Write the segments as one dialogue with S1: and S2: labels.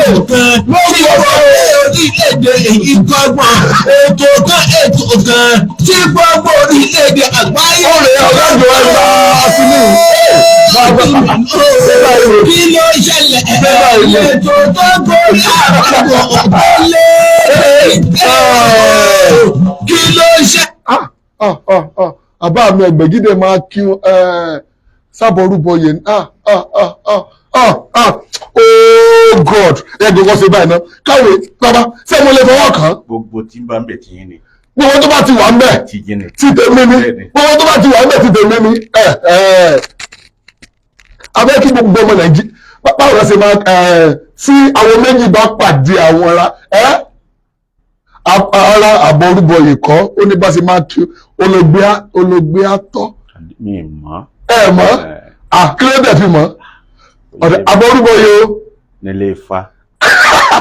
S1: kan tí gbogbo orílẹ̀-èdè èyí kọ́gbọ́n. Ètò kan, ètò kan tí gbogbo orílẹ̀-èdè àgbáyé.
S2: Ó rè ọ̀gá ìjọba ẹgbà àtúnú.
S1: Kí ló ṣẹlẹ̀? Ètò tó gorí àpapọ̀ tó lé. Kí ló ṣẹlẹ̀?
S2: Ah, ah, ah, àbá mi ẹgbẹ̀gídẹ̀ máa kí sábọ̀rúbọyè. Ah, ah, ah, ah, ah, ah, oh God, ẹ gbọ́dọ̀ ṣe báyìí náà. Káwé bàbá, ṣé mo lè fọwọ́ kàn án?
S3: Gbogbo tí bá ń bẹ̀ tí yín ni.
S2: Gbogbo tó bá ti wà ń bẹ̀
S3: tí yín ni.
S2: Tí tèmi ni.
S3: Bẹ́ẹ̀ni.
S2: Gbogbo tó bá ti wà ń bẹ̀ tí tèmi ni. Ẹ ẹ abẹ́ kí gbogbo ọmọ Nàìjíríà, báwo la ṣe máa tí àwọn méjì bá pàdé àwọn ara ẹ ara àbọ̀rúbọyè kọ́, ó ní bá ṣe máa kí olóògbé olóògbé àtọ́.
S3: Mi mọ̀.
S2: Ẹ mọ̀? Ah, kí ló dé fi mọ̀ ọ̀dẹ̀ àbọ̀rúbọyè o?
S3: Nílé Ifá,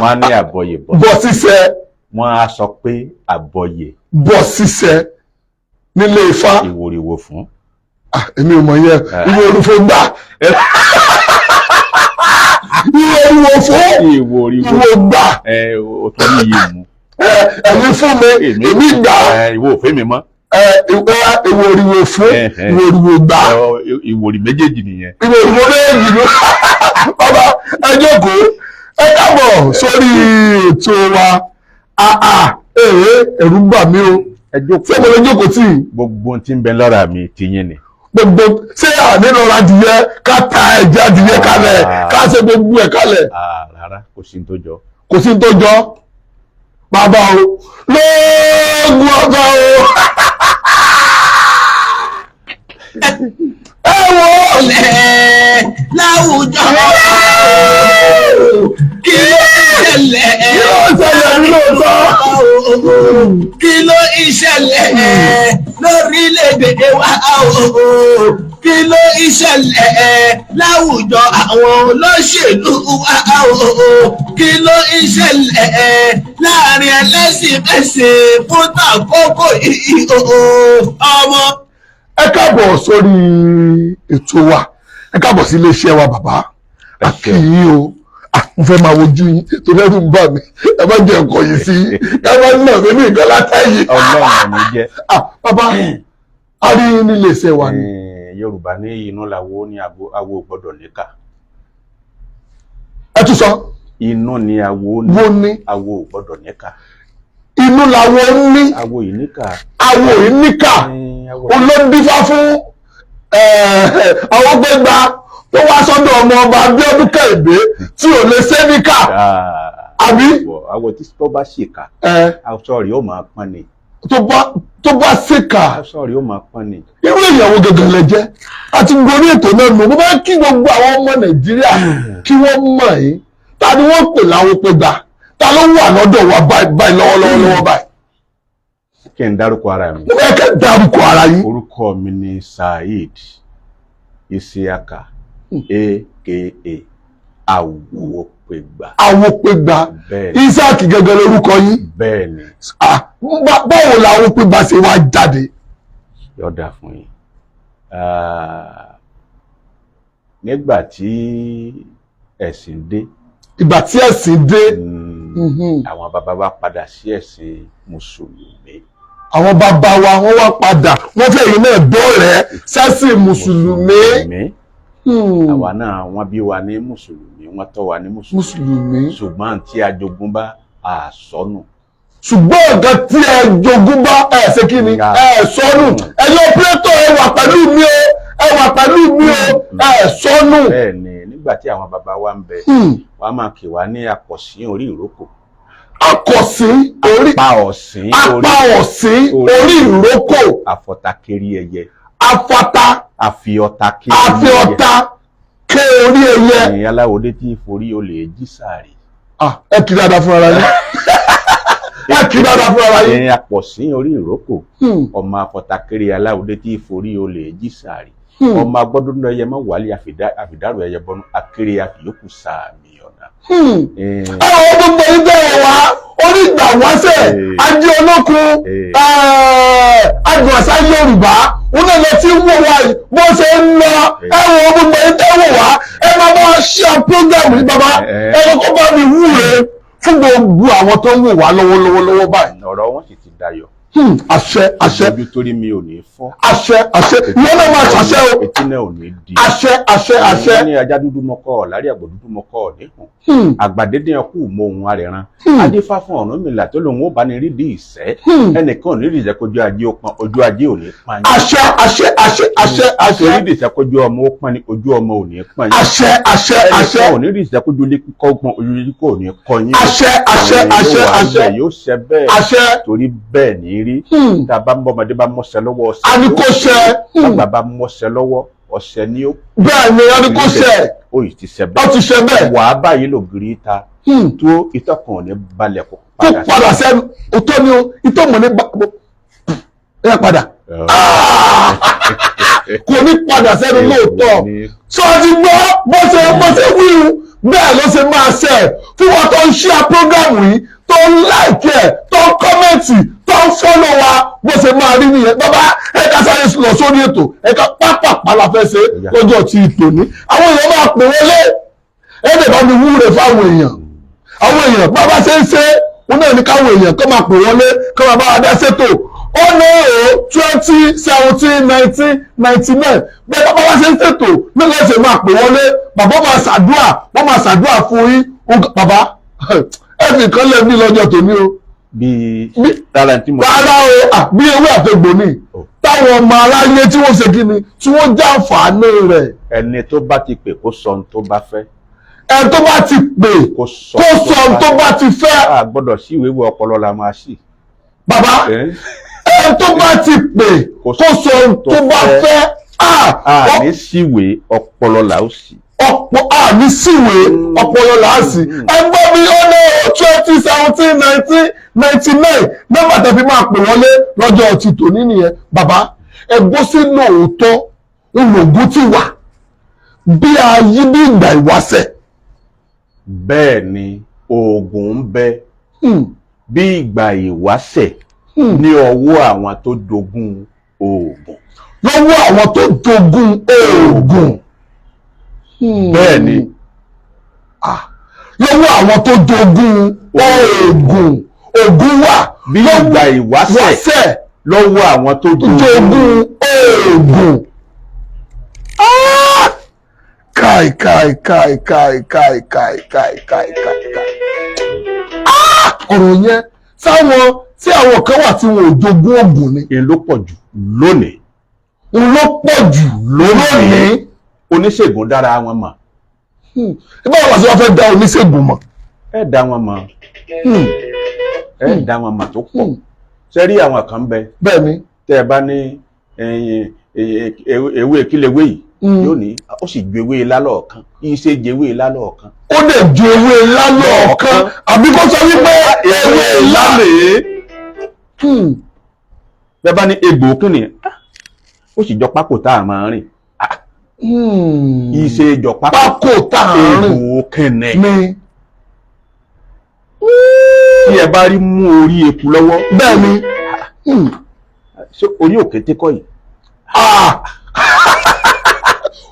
S3: wọ́n á ní àbọ̀yè bọ̀.
S2: Bọ̀ sísẹ.
S3: Wọ́n á sọ pé àbọ̀yè.
S2: Bọ̀ sísẹ nílé Ifá.
S3: Ìwòrìwò fún.
S2: Ah, èmi ò mọ̀ yẹn. Ìwé olùfò gbà, ìwé olùwò fún.
S3: Ìwòrìwò.
S2: Ìwò gbà.
S3: Ẹ o tún ní iye mu.
S2: Ẹ̀yin fún mi, èmi gbà.
S3: Ẹ ìwò òfé mi mọ́.
S2: Ìwé olùwò fún, ìwé olùwò gbà.
S3: Ìwòrì méjèèjì nìyẹn.
S2: Ìwé olùwò méjì ló. Bàbá, ẹ jókòó, ẹ káàbọ̀ sórí ètò wa. Àà, ee, ẹ̀rù ń bà mí o.
S3: Ẹ
S2: Ṣé
S3: jókòó.
S2: mo lè jókòó tì í?
S3: Gbogbo ohun tí ń bẹ lára mi ti yín ni.
S2: Gbogbo ṣé àní lọ ra adìyẹ, ká ta ẹ̀jẹ̀ adìyẹ kalẹ̀, ká ṣe gbogbo ẹ̀ kalẹ̀?
S3: Ah, rárá, kò sí ní tó jọ.
S2: Kò sí tó jọ. Bàbá o, lóògùn ọba o, ẹ wo.
S1: Ṣẹlẹ̀ láwùjọ? Kí ló ṣẹlẹ̀?
S2: Kí ló ṣẹlẹ̀ lóòótọ́?
S1: Kí ló ṣẹlẹ̀ lórílẹ̀‐èdè wa? Kí ló ṣẹlẹ̀ láwùjọ àwọn olóṣèlú wa? Kí ló ṣẹlẹ̀ láàrin ẹlẹ́sìn mẹ́sìn fún tàkókò yìí ọmọ?
S2: Ẹ káàbọ̀ sórí ètò wa, ẹ káàbọ̀ sí iléeṣẹ́ wa. Bàbá,
S3: Ẹ
S2: a kí yín o. Ah, mo fẹ́ máa wojú yín torí ẹ̀rù ń bà mí. Ẹ má jẹ́ nǹkan yìí sí, ẹ má nà mí ní nǹkan látẹ̀yìn.
S3: Ọlọ́run ò ní jẹ́.
S2: Ah, bàbá, a rí yín nílé iṣẹ́ wa ni.
S3: Yorùbá ní inú làwo ní awo, awo ò gbọ́dọ̀ níkà.
S2: Ẹ tún sọ.
S3: Inú ni awo ní.
S2: Wo ní.
S3: Awo ò gbọ́dọ̀ níkà.
S2: Inú làwọn ní.
S3: Awo yìí níkà.
S2: Awo yìí níkà.
S3: Awo
S2: Olóńdífá fún àwọn gbẹgbà tó wá sọ́dọ̀ ọmọ ọba Abíọ́dún Kẹ́hìndé tí ò lè ṣe níkà.
S3: Ah,
S2: Àbí?
S3: Awo tí tó bá ṣèkà, aṣọ rẹ̀ ó máa pọ́n ni.
S2: Tó bá ṣèkà.
S3: Aṣọ rẹ̀ ó máa pọ́n ni.
S2: Irú ìyàwó gẹ́gẹ́ lẹ jẹ́ àti gorí ètò náà nù. Mo bá kí gbogbo àwọn ọmọ Nàìjíríà kí wọ́n mọ̀ yín. Ta ni wọ́n pè láwọn pé gbà? Ta ló wà lọ́dọ̀ wa báyìí báyìí, lọ́wọ́lọ́wọ́ lọ́wọ́ báyìí?
S3: Kí n dárúkọ ara mi?
S2: Mo fẹ́ kẹ́ dárúkọ ara yín.
S3: Orúkọ mi ni Saheed Isiaka, aka Awopegba.
S2: Awopegba.
S3: Bẹ́ẹ̀ ni.
S2: Isaac gẹ́gẹ́ lórúkọ yín?
S3: Bẹ́ẹ̀ ni.
S2: Ah, báwo làwọn pé gbà ṣe wá jáde?
S3: Yóò dáa fún yín. Ah, nígbà tí ẹ̀sìn dé,
S2: Ìgbà tí ẹ̀sìn dé.
S3: Àwọn bàbá wa padà sí ẹ̀sìn mùsùlùmí.
S2: Àwọn bàbá wa, wọ́n wá padà, wọ́n fẹ́ yìí náà dọ́rẹ̀ẹ́ sẹ́sìn mùsùlùmí.
S3: Àwa náà, wọ́n bí wa ní mùsùlùmí, wọ́n tọ́ wa ní mùsùlùmí.
S2: Mùsùlùmí.
S3: Ṣùgbọ́n tí a jogún bá àsọnù.
S2: Ṣùgbọ́n nǹkan tí ẹ jogún bá, ẹ ṣe kí ni? Ẹ sọnù. Ẹ̀yin operator, ẹ wà pẹ̀lú mi o, ẹ wà pẹ̀lú mi o, ẹ sọnù.
S3: Bẹ́ẹ̀ ni, nígbà tí àwọn bàbá wa ń bẹ, wọ́n á máa kì wá ní àpọ̀sí orí ìrókò.
S2: Akọ̀sí orí
S3: Apá ọ̀sìn orí
S2: Apá ọ̀sìn orí ìrókò.
S3: Àfọ̀tàkiri ẹyẹ.
S2: Afata.
S3: Àfi ọ̀tá kiri.
S2: Àfi ọ̀tá ké orí ẹyẹ.
S3: Ẹ̀yìn aláwòdé tí forí olè jí sàárì.
S2: Ah, ẹ kiri dáadáa fún ara yín, ẹ kiri dáadáa fún ara yín.
S3: Ẹ̀yìn àpọ̀sí orí ìrókò, ọmọ àfọ̀tàkiri aláwòdé tí forí olè jí sàárì, ọmọ agbọ́dúndún ẹyẹ mọ́ wàálì àfìdárò ẹyẹ bọ́nú akéré àfìyókù sàmì ọ̀nà.
S2: Ẹ wọ gbogbo yín bẹ́ẹ̀ wá onígbà wáṣẹ̀, ajé olókun, adùn àṣà Yorùbá wọn náà lọ sí wò wá yìí bó ṣe ń lọ. Ẹ wọ gbogbo yín tẹ́ wò wá, ẹ máa bá wa ṣe program yìí bàbá. Ẹ kọ́kọ́ bá mi wúre fún gbogbo àwọn tó ń wò wá lọ́wọ́lọ́wọ́ lọ́wọ́ báyìí.
S3: Ọ̀rọ̀ wọn sì ti dayọ̀.
S2: Àṣẹ, àṣẹ.
S3: Ojú torí mi ò ní fọ́.
S2: Àṣẹ, àṣẹ. Ìwọ náà máa ṣàṣẹ o.
S3: Etí náà ò ní di.
S2: Àṣẹ, àṣẹ, àṣẹ.
S3: Wọ́n ní ajá dúdú mọ́kọ́ lárí, àgbò dúdú mọ́kọ́ níhùn. Àgbàdédé ọkù mọ ohun arẹran. Adífá fún Ọ̀rúnmìlà tó lòun ó bá ní rídìí ìṣẹ́. Ẹnìkan ò ní rí ìṣẹ́ kójú ajé ó pọn, ojú ajé ò ní pọn yín.
S2: Àṣẹ, àṣẹ, àṣẹ, àṣẹ, àṣẹ.
S3: Torí rí ìṣẹ́ kójú ọmọ ó pọn ní, ojú ọmọ ò ní pọn yín.
S2: Àṣẹ, àṣẹ, àṣẹ.
S3: Ẹnìkan ò ní rí ìṣẹ́ kójú ilé kíkọ́ pọn, ojú ilé kíkọ́ ò ní kọ́ yín.
S2: Àṣẹ, àṣẹ, àṣẹ,
S3: Yóò wá
S2: àṣẹ.
S3: bẹ́ẹ̀, yóò ṣẹ bẹ́ẹ̀.
S2: Àṣẹ.
S3: Torí bẹ́ẹ̀ ní rí. Tá a bá ń bọ́ ọmọdé bá mọ́ṣẹ́ lọ́wọ́, ọ̀sẹ̀.
S2: A ní kó ṣẹ.
S3: Bàbá bá mọ́ṣẹ́ lọ́wọ́, ọ̀sẹ̀ ni ó.
S2: Bẹ́ẹ̀ ni, a ní kó ṣẹ.
S3: Ó yìí ti ṣẹ
S2: Ó
S3: bẹ́ẹ̀.
S2: ti ṣẹ bẹ́ẹ̀.
S3: Wàá báyìí lògiri ta tó ìtọ́kùn ò ní balẹ̀ kó
S2: Kó padà sẹ́nu, òótọ́ ni o, ìtọ́ mọ̀ ní ẹ padà kò ní padà sẹ́nu lóòótọ́. Sọ ti gbọ́ bó ṣe wíwu, bẹ́ẹ̀ ló ṣe máa ṣe ẹ̀ fún wọn tó ń ṣíà program yìí, tó ń like ẹ̀, tó ń comment, tó ń follow wa. Bó ṣe máa rí nìyẹn. Bàbá, ẹ ká sáré lọ sórí ètò. Ẹ ká pápápá la fẹ́ ṣe lọ́jọ́ tí tòní. Àwọn èèyàn máa pè wọlé. Ẹ dẹ̀ bá mi wúre fáwọn èèyàn. Àwọn èèyàn, bàbá ṣe ń ṣe wọn náà ní káwọn èèyàn kọ́ máa pè wọlé, kọ́ máa bá wa dá sétò. Ó ní o 20 17 19 99. Bẹ́ẹ̀ bàbá wa ṣe ń ṣètò nígbà ṣe máa pè wọlé. Bàbá máa ṣàdúrà, wọ́n máa ṣàdúrà fún yín. Bàbá, ẹ fi nǹkan lẹ́ẹ̀mí lọ́jọ́ tòní o.
S3: Bíi rárá tí mo.
S2: Rárá o, bí ewé àtegbò ni táwọn ọmọ aráyé tí wọ́n ṣe kí ni, tí wọ́n jàǹfààní rẹ̀.
S3: Ẹni tó bá ti pè, kó sọ ohun tó bá fẹ́.
S2: Ẹ tó bá ti pè,
S3: kó sọ
S2: kó sọ ohun tó bá ti fẹ́.
S3: A gbọ́dọ̀ sí ìwé ìwé ọpọlọ la máa ṣì.
S2: Bàbá, ẹ tó bá ti pè, kó sọ ohun tó bá fẹ́.
S3: A ní síwèé ọpọlọ là ó sì.
S2: Ọ̀pọ̀ a ní síwèé ọpọlọ là á sí. Ẹgbẹ́ mi, ó ní 20 17 19 99, nọ́mbà tẹ́ fi máa pè wọlé lọ́jọ́ ti tòní nìyẹn. Bàbá, ẹgbó sí lóòótọ́ ológun ti wà bí ayé bí ìgbà ìwáṣẹ̀?
S3: Bẹ́ẹ̀ ni, oògùn ń bẹ bí ìgbà ìwáṣẹ̀ ní ọwọ́ àwọn tó jogún oògùn.
S2: Lọ́wọ́ àwọn tó jogún oògùn.
S3: Bẹ́ẹ̀ ni.
S2: Lọ́wọ́ àwọn tó jogún oògùn, oògùn wà
S3: bí ìgbà ìwáṣẹ̀
S2: wáṣẹ̀
S3: lọ́wọ́ àwọn tó jogún
S2: jogún oògùn. Ah! Kai, kai, kai, kai, kai, kai, kai, kai, kai, kai. Ah! Ọ̀rọ̀ yẹn, sáwọn tí àwọn kan wà tí wọn ò jogún oògùn ni?
S3: Èyí ló pọ̀ jù lónìí.
S2: Òun ló pọ̀ jù lónìí.
S3: Oníṣègùn dára wọn mọ̀.
S2: Báwo la ṣe wá fẹ́ dá oníṣègùn mọ̀?
S3: Ẹ dá wọn mọ̀. Ẹ dá wọn mọ̀ tó pọ̀. Ṣé rí àwọn kan bẹ
S2: Bẹ́ẹ̀ ni.
S3: tẹ́ ẹ bá ní ewé kílewé yìí, yóò ní ó sì ju ewé ilá lọ́ọ̀kan, iṣẹ́ jẹ ewé ilá lọ́ọ̀kan.
S2: Ó dẹ̀ ju ewé ilá lọ́ọ̀kan, àbí kó sọ wípé ewé ilá
S3: rèé. Bẹ́ẹ̀ bá ní egbò kínní, ó sì jọ pákó tá a máa rìn. Iṣẹ́ jọ pákó.
S2: Pákó tá a rìn.
S3: Egbò kínní.
S2: Ni.
S3: Tí ẹ bá rí mú orí eku lọ́wọ́,
S2: Bẹ́ẹ̀ ni.
S3: Ṣé orí òkété kọ́ yìí?
S2: Ah!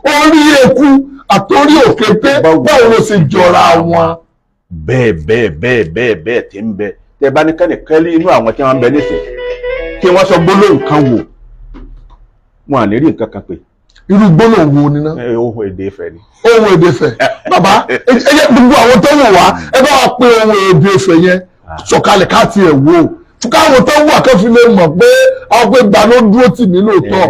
S2: Orí eku àtòrí òkété, báwo ló ṣe jọra wọn?
S3: Bẹ́ẹ̀ bẹ́ẹ̀ bẹ́ẹ̀ bẹ́ẹ̀ bẹ́ẹ̀ tí ń bẹ. Tẹ bá ní kẹ́nìkẹ́lí inú àwọn tí wọ́n ń bẹ nísìn, kí wọ́n sọ gbólóhùn kan wò, wọn à ní rí nǹkan kan pé.
S2: Irú gbólóhùn wo ni ná?
S3: Ẹ, ohun èdè Ifẹ̀ ni.
S2: Ohun èdè Ifẹ̀. Bàbá, ẹ jẹ́ gbogbo àwọn tó wò wá, ẹ bá wa pé ohun èdè Ifẹ̀ yẹn sọ̀kalẹ̀ ká tiẹ̀ wò ó, fún káwọn tó wà kán fi lè mọ̀ pé àwọn pé gbà ló dúró tì mí lóòótọ́.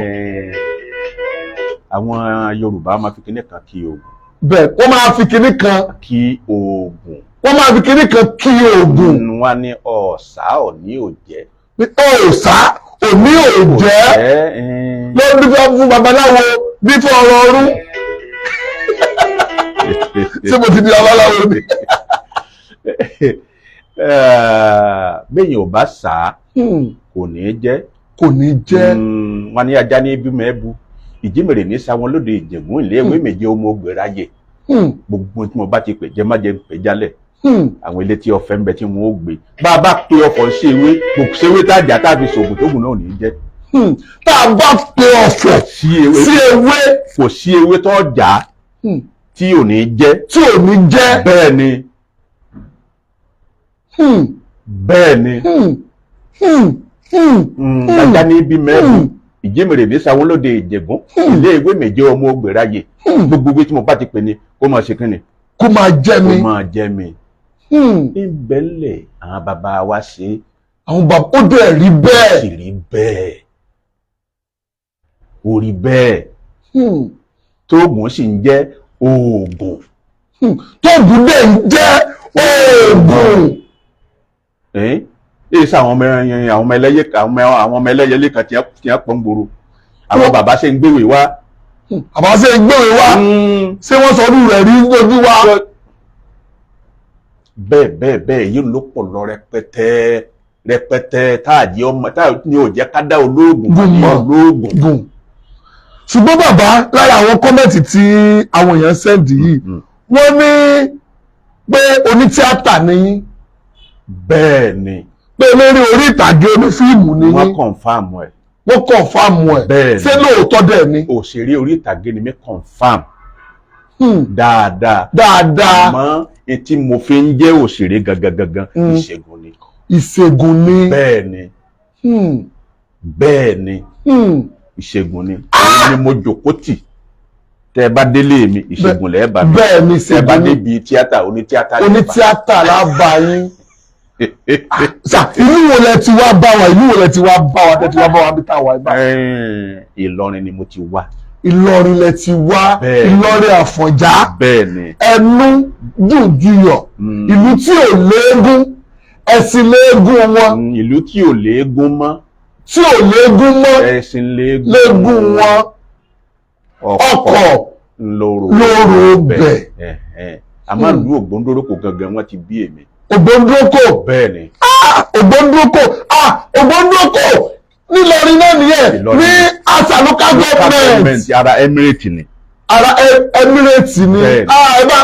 S3: Àwọn Yorùbá máa fi kinní kan kí oògùn.
S2: Bẹ́ẹ̀, wọ́n máa fi kinní kan
S3: Kí oògùn.
S2: Wọ́n máa fi kinní kan kí oògùn.
S3: Wọn ní ọ̀sá òní òjẹ́.
S2: Ọ̀sá òní òjẹ́. Ló ń dífá fún babaláwo bí fún ọ̀rọ̀ ọ̀run. Ṣé mo ti di babaláwo ni?
S3: Bẹ́yìn ò bá sá, kò ní í jẹ́.
S2: Kò ní jẹ́.
S3: Wọn ní ajá ní bímọ ẹbu, ìjímèrè ní sáwọn lóde Ìjẹ̀gún ilé ìwé méje ọmọ ògbéráyè. Gbogbo tí mo bá ti pè jẹ́, má jẹ́ ń pè jálẹ̀. Àwọn ilé tí ọ̀fẹ́ ń bẹ tí wọ́n ó gbé, bá a bá pe ọkọ̀ sí ewé, kò séwé tá a jà tá a fi ṣògùn tóògùn náà ò ní jẹ́.
S2: Tá a bá pe ọ̀fọ̀
S3: sí ewé,
S2: sí ewé,
S3: kò sí ewé tó jà. Tí ò ní jẹ́.
S2: Tí ò ní jẹ́.
S3: Bẹ́ẹ̀ ni. Bẹ́ẹ̀ ni. Lájá ní bí mẹ́rin, ìjímèrè ní sáwọn lóde Ìjẹ̀gún, ilé ìwé méje ọmọ ògbéráyè. Gbogbo ibi tí mo bá ti pè ní kó máa ṣe kínni?
S2: Kó máa jẹ́
S3: Kó
S2: mi.
S3: máa jẹ́ mi. Ìbẹ̀lẹ̀ àwọn bàbá wa ṣe.
S2: Àwọn bàbá ó dẹ̀ rí
S3: É
S2: bẹ́ẹ̀.
S3: Sì rí bẹ́ẹ̀, ó rí bẹ́ẹ̀. Tóògùn sì ń jẹ́ oògùn.
S2: Tóògùn dẹ̀ ń jẹ́ oògùn.
S3: Èyí sọ àwọn ọmọ ẹyẹ, àwọn ọmọ ẹlẹ́yẹ, àwọn ọmọ ẹlẹ́yẹlé kan tí wọ́n pọ̀ ń gbòòrò, àwọn bàbá ṣe ń gbéwèé wá.
S2: Àbá ṣe ń gbéwèé wá. Ṣé wọ́n sọ ọdún rẹ̀ rí lójú wa?
S3: Bẹ́ẹ̀ bẹ́ẹ̀ bẹ́ẹ̀, yìí ló pọ̀ lọ rẹpẹtẹ rẹpẹtẹ, tá a jẹ́ ọmọ tá a ní ò jẹ́ ká dá olóògùn
S2: Gùn
S3: ní
S2: mọ́.
S3: olóògùn.
S2: Gùn. Ṣùgbọ́n bàbá, lára àwọn comment tí àwọn èèyàn send yìí, wọ́n ní pé onítíátà ni yín.
S3: Bẹ́ẹ̀ ni.
S2: Pé eléré orí ìtàgé, onífíìmù ni
S3: Wọ́n
S2: yín.
S3: Confirm ẹ̀.
S2: Wọ́n confirm ẹ̀.
S3: Bẹ́ẹ̀ ni.
S2: Ṣé lóòótọ́ dẹ̀ ni?
S3: Òṣèré orí ìtàgé ni mí, confirm dáadáa.
S2: Dáadáa.
S3: Àmọ́ etí mo fi ń jẹ́ òṣèré gangan gangan, ìṣègùn ni.
S2: Ìṣègùn ni.
S3: Bẹ́ẹ̀ ni. Bẹ́ẹ̀ ni. Ìṣègùn ni. Òun ni mo jòkó tì. Tẹ́ ẹ bá délé mi, ìṣègùn lẹ́ẹ̀ bá mi.
S2: Bẹ́ẹ̀ ni.
S3: Tẹ́ ẹ bá
S2: Ìṣègùn ni.
S3: débi tíátà, onítíátà lẹ́ẹ̀ bá.
S2: Onítíátà lábà yín. Sà, ìlú wo lẹ ti wá bá wa? Ìlú wo lẹ ti wá bá wa tẹ ti wá bá wa bí tá a wà ibà?
S3: Ìlọrin ni mo ti wá.
S2: Ìlọrin lẹ ti wá?
S3: Bẹ́ẹ̀.
S2: Ìlọrin Àfọ̀njá.
S3: Bẹ́ẹ̀ ni.
S2: Ẹnu dùn juyọ̀. Ìlú tí ò léegun, ẹ̀sìn léegun wọn.
S3: Ìlú tí ò léegun mọ́.
S2: Tí ò léegun mọ́.
S3: Ẹ̀sìn léegun.
S2: Léegun wọn. Ọkọ̀
S3: ńlọrọ
S2: lóró bẹ̀.
S3: Ẹ̀hẹ̀n. Àmọ́ ìlú Ògbóndórókò gangan wọ́n ti bí èmi.
S2: Ògbóndókò?
S3: Bẹ́ẹ̀ ni.
S2: Ah, Ògbóndókò, ah, Ògbóndókò nílọrin náà nìyẹn.
S3: Ìlọrin.
S2: Ní Asa local government.
S3: Ara Emirate ni.
S2: Ara Emirate ni.
S3: Bẹ́ẹ̀ ni.
S2: Ah, ẹ bá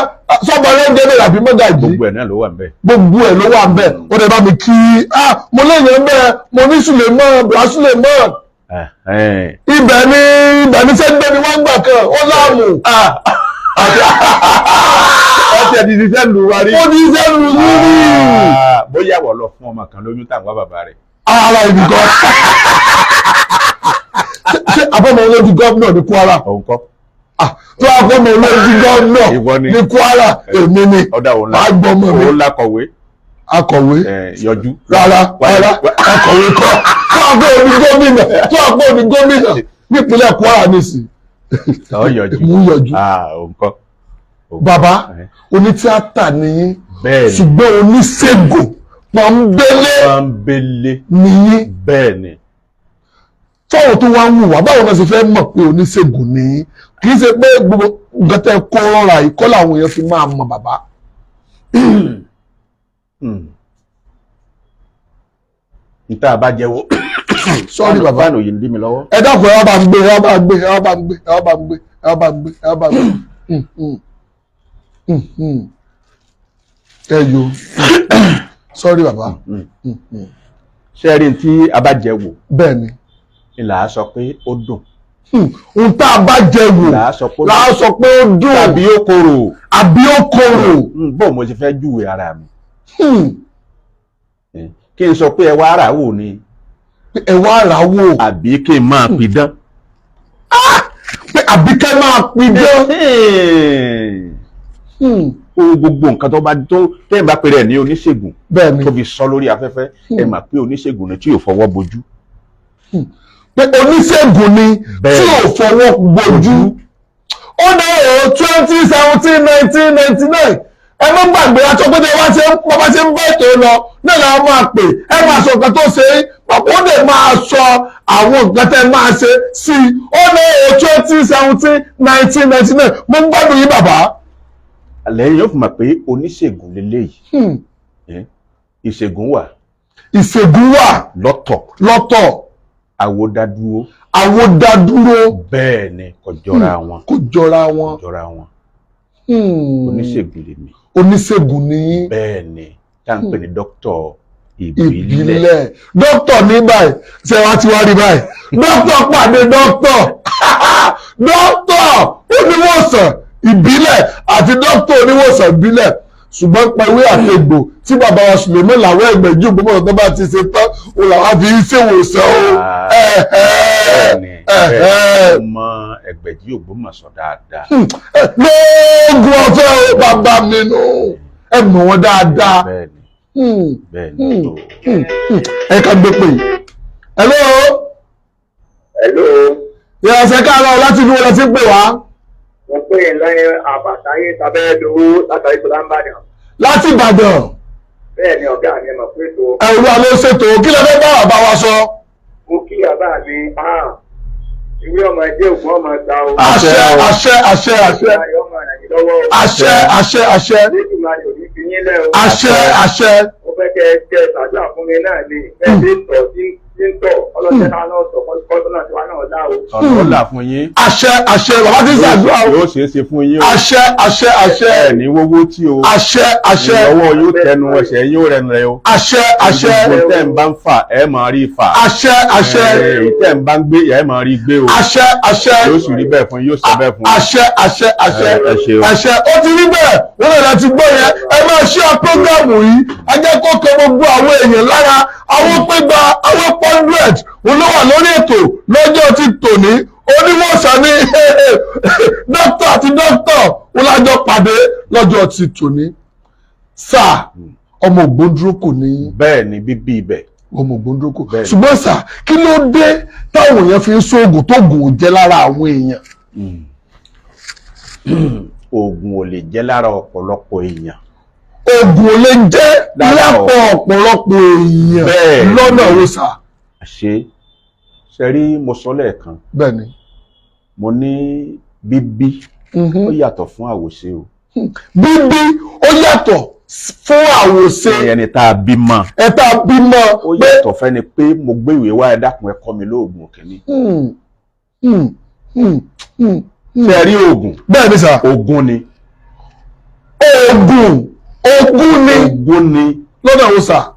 S2: sọ́ba ló ń débẹ̀ àbí mọ́gàjì?
S3: Gbogbo ẹ̀ náà ló wà ń bẹ̀.
S2: Gbogbo ẹ̀ ló wà ń bẹ̀. Ó dẹ̀ bá mi kí, ah, mo léèyàn ń bẹ̀, mo ní Suleiman, bra Suleiman.
S3: Ẹ̀hẹ́n.
S2: Ibẹ̀ ni sẹ́gbẹ́ ni wọ́n gbà kan ó láàmú.
S3: Ọtí ẹ̀ ti ṣiṣẹ́ lù wá rí.
S2: Ó ní sẹ́nu lórí.
S3: Ah, bóyá wọ́n lọ fún ọmọ kan lóyún táwọn bàbá rẹ̀.
S2: Ara ibi kan ṣé àbọ̀mọ̀ olójú gómìnà ní Kwara?
S3: Òun kọ́.
S2: Ah, tó àbọ̀mọ̀ olójú gómìnà
S3: Ìwọ ni.
S2: ní Kwara, èmi ni.
S3: Ọ̀dà òun
S2: Máa gbọ́ ọmọ mi.
S3: Òun lákọ̀wé.
S2: Akọ̀wé.
S3: Ẹ̀, yọjú.
S2: Rárá, rárá, akọ̀wé kọ́. Tó àbọ̀ òní gómìnà, tó àbọ̀ òní gómìnà nípínlẹ̀ Kwara nísìn.
S3: Ọ̀ yọjú.
S2: Mú yọjú.
S3: Ah, òun kọ́. Òun kọ́.
S2: Bàbá, onítíátà nìyí.
S3: Bẹ́ẹ̀ ni.
S2: Ṣùgbọ́n oníṣègùn pọ̀nbélé
S3: Pọ́nbélé.
S2: nìyí.
S3: Bẹ́ẹ̀ ni.
S2: Tọ́wọ́ tó wá ń wù wá, báwo náà ṣe fẹ́ mọ̀ pé oníṣègùn nìyí? Kì í ṣe pé gbogbo nǹkan tẹ́ kó rọra yìí kọ́ làwọn èèyàn fi máa mọ bàbá.
S3: Níta bá jẹ́wọ́.
S2: Sorry, bàbá.
S3: Fáànù yìí ń dí mi lọ́wọ́.
S2: Ẹ dákun, ẹ wá bá ń gbé, ẹ wá bá ń gbé, ẹ wá bá ń gbé, ẹ wá bá ń gbé, ẹ wá bá ń gbé, ẹ wá bá ń gbé. Ẹ yo, sorry, bàbá.
S3: Ṣé ẹ rí ní tí a bá jẹ wò
S2: Bẹ́ẹ̀ ni.
S3: ni là á sọ pé ó dùn.
S2: Ohun tá a bá jẹ wò
S3: Là á sọ pé ó
S2: là á sọ pé ó dùn.
S3: Tàbí ó korò.
S2: Àbí ó korò.
S3: Bó mo ṣe fẹ́ júwe ara mi. Kí n sọ pé ẹ wá ara wò ni.
S2: Ẹ wá rà wò.
S3: Àbí kí n máa pidán.
S2: Pé àbí kẹ́ máa pidán.
S3: Ó gbogbo nǹkan tó bá tó tẹ́yìn bá pèrè ẹ̀ ní oníṣègùn
S2: Bẹ́ẹ̀ ni.
S3: tó fi sọ lórí afẹ́fẹ́, ẹ mà pé oníṣègùn ni tí yóò fọwọ́ bojú.
S2: Pé oníṣègùn ni
S3: Bẹ́ẹ̀.
S2: tí ò fọwọ́ bojú. Ó ní o 2017 1999. Ẹ má gbàgbé aṣọ pé tẹ bá ṣe ń bá ṣe ń bá ètò lọ náà làwọn máa pè, ẹ máa sọ nǹkan tó ṣe é, ó lè máa sọ àwọn nǹkan tẹ máa ṣe sí i. Ó ní o 2017 1999. Mo ń gbádùn yín, bàbá.
S3: Lẹ́yìn yóò fi mọ̀ pé oníṣègùn lélẹ́yìí. Ìṣègùn wà.
S2: Ìṣègùn wà.
S3: Lọ́tọ̀.
S2: Lọ́tọ̀.
S3: Àwòdádúró.
S2: Àwòdádúró.
S3: Bẹ́ẹ̀ ni, kò jọra wọn.
S2: Kò jọra wọn.
S3: Kò jọra wọn. Oníṣègùn lèmi.
S2: Oníṣègùn ni yín.
S3: Bẹ́ẹ̀ ni, tá à ń pè ní dókítà ìbílẹ̀.
S2: Ìbílẹ̀. Dókítà ní báyìí, ṣé wàá ti wá rí báyìí, dókítà pàdé dókítà, dókítà oníwòsàn ìbílẹ̀ àti dókítà oníwòsàn ìbílẹ̀, ṣùgbọ́n pẹ̀lú àtegbò tí bàbá wa Suleiman Lawal Ẹgbẹ̀jì Ògbómọ̀ṣọ́ tó bá ti ṣe tán, òun làwọn fi ń ṣèwòsàn o.
S3: Bẹ́ẹ̀ni, bẹ́ẹ̀ni, mo mọ Ẹgbẹ̀jì Ògbómọ̀ṣọ́ dáadáa.
S2: Lóògùn ọ̀fẹ́ o, bàbá mi nù, ẹ mọ̀ wọ́n dáadáa.
S3: Bẹ́ẹ̀ni, bẹ́ẹ̀ni tó.
S2: Ẹ ká gbé pè. Hello.
S4: Hello.
S2: Ìrànṣẹ́ káàárọ̀, láti fi wọ́n lọ sí pè wá.
S4: Mo pè é lẹ́yìn àbàtáyé tàbẹ́ẹ̀dowó látàrí tó lámbàdàn.
S2: Láti Ìbàdàn.
S4: Bẹ́ẹ̀ ni ọ̀gá mi, mọ̀ pé tó.
S2: Ẹ̀rù àlọ́ ṣètò. Kí lẹ fẹ́ bá bàbá wa sọ?
S4: Mo kí bàbá mi, ìwé ọmọ ẹgbẹ́ ògùn ọmọ ta o.
S2: Àṣẹ, àṣẹ, àṣẹ, àṣẹ.
S4: Ayọ̀ ọmọ ràn yín lọ́wọ́ o.
S2: Àṣẹ, àṣẹ, àṣẹ.
S4: Lẹ́dùnmáyò ní fi yín lẹ́ o.
S2: Àṣẹ, àṣẹ.
S4: Mo fẹ́ kẹ́ ẹ kẹ́ ẹ ṣàdúrà fún mi náà ni. Bẹ́ẹ̀ bí tọ̀ tí ń tọ̀ ọlọ́jẹ́ náà náà tọ̀ kọ́tọ́ náà tiwa náà lá o.
S3: Ọ̀nà ó là fún yín.
S2: Àṣẹ, àṣẹ. Bàbá ti ṣàdúrà o.
S3: Yóò ṣeé ṣe fún yín o.
S2: Àṣẹ, àṣẹ, àṣẹ.
S3: Ẹ ní wówó tí o.
S2: Àṣẹ, àṣẹ.
S3: Ìlọ́wọ́ yóò tẹnu ẹsẹ̀ yóò rẹnu rẹ o.
S2: Àṣẹ, àṣẹ.
S3: Gbogbo tẹ́ ń bá ń fà, ẹ máa rí fà.
S2: Àṣẹ, àṣẹ.
S3: Èyí tẹ́ ń bá ń gbé, ẹ máa rí gbé o.
S2: Àṣẹ, àṣẹ.
S3: Yóò sì rí bẹ́ẹ̀ fún yín, yóò ṣe bẹ́ẹ̀ fún yín.
S2: Àṣẹ, àṣẹ, àṣẹ.
S3: Ẹ ṣeun.
S2: Àṣẹ, ó ti rí bẹ́ẹ̀. Wọ́n lè láti gbọ́ yẹn. Ẹ máa ṣe prógámù yìí, ẹ jẹ́ kó kọ gbogbo àwọn èèyàn lára. Àwọn pégbà àwọn 100 wọn ló wà lórí ètò lọ́jọ́ ti tòní. Oníwòsàn ní dókítà àti dókítà wọn lájọ pàdé lọ́jọ́ ti tòní. Sáà ọmọ Ògbóndúrókò ní.
S3: Bẹ́ẹ̀ ni, bíbí ibẹ̀.
S2: Ọmọ Ògbóndúrókò.
S3: Bẹ́ẹ̀ ni.
S2: Ṣùgbọ́n sà, kí ló dé táwọn èèyàn fi ń sóògùn tó gùn ò jẹ́ lára àwọn èèyàn?
S3: Oògùn ò lè jẹ́ lára ọ̀pọ̀lọpọ̀ èèyàn.
S2: Oògùn ò lè jẹ́
S3: Lára
S2: lápò ọ̀pọ̀lọpọ̀ èèyàn.
S3: Bẹ́ẹ̀ ni.
S2: Lọ́nà wo sà?
S3: Ṣe ṣe rí, mo sọ lẹ́ẹ̀kan,
S2: Bẹ́ẹ̀ ni.
S3: mo ní bíbí ó yàtọ̀ fún àwòṣe o.
S2: Bíbí ó yàtọ̀ fún àwòṣe.
S3: Ní ẹni tá a bímọ.
S2: Ẹ tá a bímọ.
S3: Ó
S2: pé
S3: yàtọ̀ fẹ́ni pé mo gbé ìwé wá, ẹ dákun, ẹ kọ́ mi lóògùn kìíní. Ṣe rí oògùn,
S2: Bẹ́ẹ̀ ni sà.
S3: Oògùn ni.
S2: Oògùn, oògùn ni.
S3: Oògùn ni.
S2: Lọ́nà wo sà?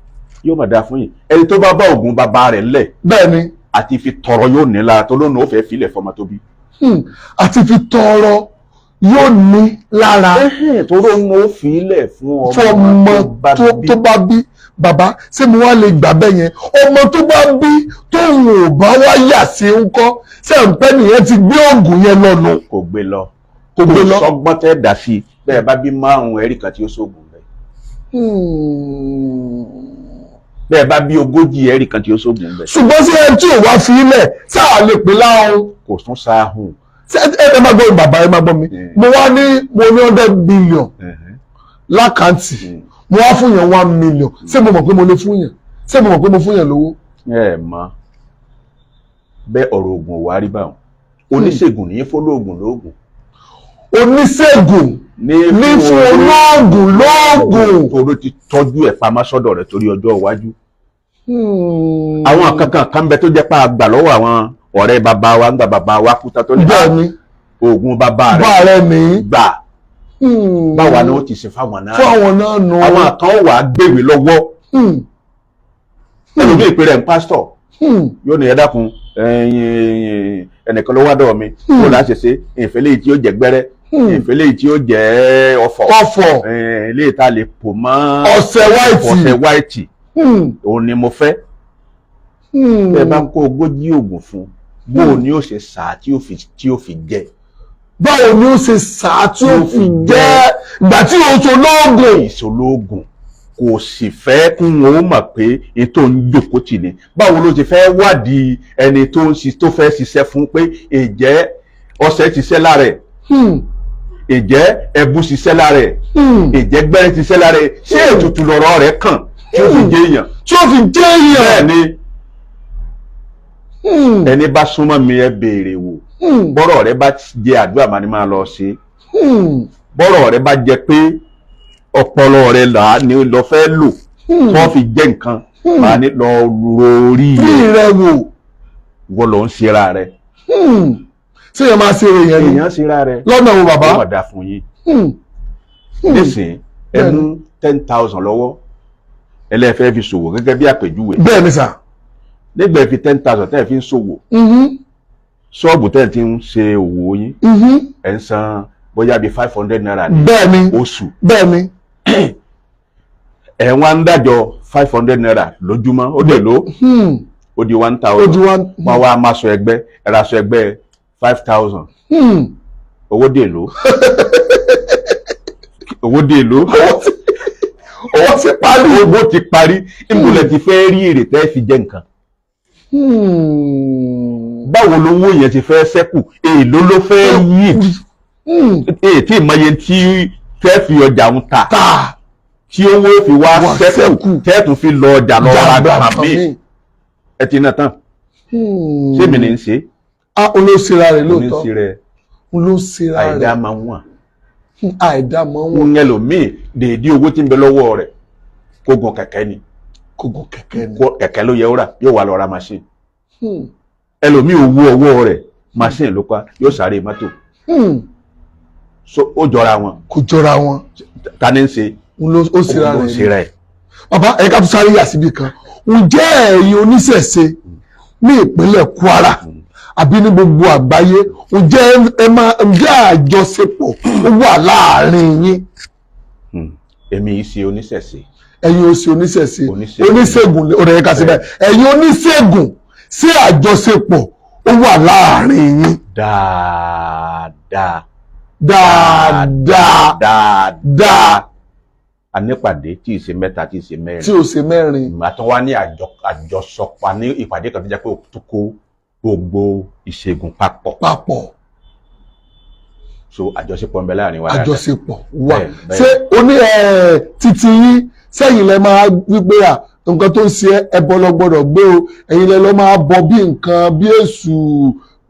S3: Yóò máa dáa fún yín. Ẹni tó bá bá oògùn bàbá rẹ̀ ńlẹ̀,
S2: Bẹ́ẹ̀ ni.
S3: àti fi tọrọ yóò ní lára tó lónìí, ó fẹ́ filẹ̀ fọmọ tó bí.
S2: Àti fi tọrọ yóò ní lára.
S3: Tó lóun ó filẹ̀ fún
S2: Fún
S3: ọmọ
S2: ọmọ
S3: tó bá bí.
S2: tó bá bí. Bàbá, ṣé mo wá lè gbà bẹ́ẹ̀ yẹn, ọmọ tó bá bí tóun ò bá wá yà sí ńkọ́? Ṣé ń pẹ́ nìyẹn ti gbé oògùn yẹn lọ́nu?
S3: Kò gbé lọ.
S2: Kò gbé lọ.
S3: Sọgbọ́n tẹ́ dà sí i, bẹ́ẹ̀ bá bí márùn-ún, ẹ̀rí kan tí ó sóògùn bẹ́ẹ̀. Bẹ́ẹ̀ bá bí 40, ẹ̀rí kan tí ó sóògùn bẹ́ẹ̀.
S2: Ṣùgbọ́n sí ẹni tí ò wá fi ilẹ̀ sáà lè pè láhùn?
S3: Kò tún sáhùn.
S2: Ṣé ẹ máa gbọ́ mi, bàbá, ẹ máa gbọ́ mi. Mo wá ní mo ní 100 billion l'account, mo wá fún yẹn 1 million. Ṣé mo mọ̀ pé mo lè fún yẹn? Ṣé mo mọ̀ pé mo fún yẹn lówó?
S3: Ẹ mọ̀ bẹ́ẹ̀, ọ̀rọ̀ oògùn ò wá rí báwọn. Oníṣègùn ní fọlọ́ọ̀gùn lóògùn.
S2: Oníṣègùn
S3: ní
S2: ní fún olóògùn lóògùn.
S3: Torí ti tọ́jú ẹ̀ pamọ́ sọ́dọ̀ rẹ̀ torí ọjọ́ iwájú. Àwọn kankan kan bẹ tó jẹ́ pé a gbà lọ́wọ́ àwọn ọ̀rẹ́ bàbá wa ńgbà bàbá wa kú tán tó ní
S2: Bẹ́ẹ̀ ni.
S3: oògùn bàbá
S2: Bá
S3: rẹ̀
S2: rẹ ní.
S3: gbà, báwa ni ó ti ṣe fáwọn náà.
S2: Fún àwọn náà nù.
S3: Àwọn kan wà á gbèwé lọ́wọ́. Ẹlòmíì pé rẹ̀ ń pásítọ̀, yóò ní, "Ẹ dákun, ẹ̀yin, ẹnìkan ló wá dọ̀ mi, kó là á ṣe ṣe ìfẹ́ léyìí tí ó jẹ́ gbẹ́rẹ́, ìfẹ́ léyìí tí ó jẹ́ ọ̀fọ̀,
S2: Ọ̀fọ̀.
S3: Léyìí tá a lè pò mọ́
S2: Ọṣẹ white.
S3: ọṣẹ white, òun ni mo fẹ́." Ẹ bá kó 40 oògùn fún, bó o ní ó ṣe sà á tí ó fi jẹ?
S2: Báwo ni ó ṣe sà á tí ó fi jẹ́ ìgbà tí o tó lóògùn?
S3: Ìṣolóògùn kò sì fẹ́ kún wọn ó mọ̀ pé ètò ń jòkó tì ní. Báwo ló ti fẹ́ wádìí ẹni tó ń tó fẹ́ ṣiṣẹ́ fún pé ìjẹ́ ọṣẹ ṣiṣẹ́ lára ẹ̀, ìjẹ́ ẹbu ṣiṣẹ́ lára ẹ̀, ìjẹ́ gbẹ́rẹ́ ṣiṣẹ́ lára ẹ̀, ṣé ètùtù lọ̀rọ̀ rẹ̀ kàn tí ó fi jẹ́ èèyàn?
S2: Tí ó fi jẹ́
S3: Bẹ́ẹ̀
S2: èèyàn.
S3: ni. Ẹni bá súnmọ́ mi, ẹ béèrè wò. Bọ́rọ̀ rẹ bá jẹ àdúrà, màá ní máa lọ ṣe. Bọ́rọ̀ rẹ bá jẹ pé ọpọlọ rẹ là á ní lọ fẹ́ lò tó fi jẹ́ nǹkan, màá ní lọ rorí
S2: Bí
S3: rẹ.
S2: Rẹ wò.
S3: Wọ́n lọ ń ṣera rẹ.
S2: Ṣé èèyàn máa ṣe èèyàn ni?
S3: Èèyàn ṣera rẹ.
S2: Lọ́nà wo, bàbá?
S3: Ó wà dáa fún yín. Nísìnyí, ẹ mú 10,000 lọ́wọ́, ẹlẹ́fẹ́ fi ṣòwò gẹ́gẹ́ bí àpèjúwe.
S2: Bẹ́ẹ̀ ni sà.
S3: Nígbà ẹ fi 10,000 tẹ́ ẹ fi ń ṣòwò, ṣọ́ọ̀bù tẹ́ ẹ ti ń ṣe òwò yín, ẹ̀ ń san Bóyá bíi ₦500 ní
S2: Bẹ́ẹ̀ni.
S3: oṣù.
S2: Bẹ́ẹ̀ni.
S3: Ẹ̀ wá ń dájọ́ ₦500 lójúmọ́, ó dẹ̀ ló ó di one
S2: Ó di
S3: thousand.
S2: one.
S3: Wọ́n wá máa sọ ẹgbẹ́, ẹ̀rọ aṣọ ẹgbẹ́ 5,000. Owó dè ló, owó dè ló.
S2: Owó ti parí.
S3: Owó ti parí. Ìmúlẹ̀ ti fẹ́ rí èrè tẹ́ fi jẹ nǹkan. Báwo lowó yẹn ti fẹ́ ṣẹ́kù? Èèló ló fẹ́ yí? Èyí tí ìmọye tí tẹ́ fi ọjà ń ta
S2: Ta
S3: tí owó fi wá
S2: Wá
S3: ṣẹ́kù
S2: ṣẹ́kù.
S3: tẹ́ tún fi lọ ọjà lọ ra
S2: Jàgbá
S3: nǹkan míì.
S2: míì.
S3: Ẹ ti ná tán. Ṣé mi ní í ṣe?
S2: A olóṣèré rẹ̀
S3: Mo ní í
S2: lóòótọ́.
S3: ṣe rẹ.
S2: Olóṣèré
S3: Àìdá
S2: rẹ̀.
S3: máa ń wà.
S2: Àìdá mọ́ wọn.
S3: Ń ẹlòmíì, dèédé owó tí ń bẹ lọ́wọ́ rẹ̀, kó gun kẹ̀kẹ́ ni.
S2: Kò gun kẹ̀kẹ́ ni.
S3: Kẹ̀kẹ́ ló yẹ ó rà, yóò wá lọ ra machine. Ẹlòmíì, owó ọwọ́ rẹ̀, machine ló pa, yóò sáré mọ́tò. So ó jọra wọn?
S2: Kò jọra wọn.
S3: Ta ni ń ṣe?
S2: Ó ṣera
S3: Òun ló ń
S2: rẹ̀
S3: ṣe
S2: ni.
S3: rẹ̀.
S2: Bàbá, ẹ ká tún sáré yà síbi kan. Ǹjẹ́ ẹ̀yin oníṣẹ̀ṣe ní ìpínlẹ̀ Kwara àbí ní gbogbo àgbáyé, ǹjẹ́ ẹ máa, ǹjẹ́ àjọṣepọ̀ ó wà láàárín yín?
S3: Èmi yìí ṣe oníṣẹ̀ṣe.
S2: Ẹ̀yin ò sí oníṣẹ̀ṣe?
S3: Oníṣègùn.
S2: Oníṣègùn ọ̀rẹ́ ẹ̀ka síbẹ̀. Ẹ̀yin oníṣègùn, sí àjọṣepọ̀ ó wà láàárín yín?
S3: Dáadáa.
S2: Dáadáa.
S3: Dáadáa.
S2: Dáa.
S3: A nípàdé tí ì ṣe mẹ́ta, tí ì ṣe mẹ́rin.
S2: Tí ò ṣe mẹ́rin.
S3: Ìgbà tó wá ní àjọsọpa ní ìpàdé kan tó jẹ́ pé ó tún kó gbogbo ìṣègùn papọ̀.
S2: Papọ̀.
S3: So àjọṣepọ̀ ń bẹ láàrin wa dáadáa.
S2: Àjọṣepọ̀ wà.
S3: Bẹ́ẹ̀, bẹ́ẹ̀.
S2: Ṣé oní ẹ títí yín sẹ́yìn lẹ máa wípé à nǹkan tó ń ṣe ẹbọ lọ gbọ́dọ̀ gbé o, ẹ̀yin lẹ lọ máa bọ bí nǹkan bí èṣù,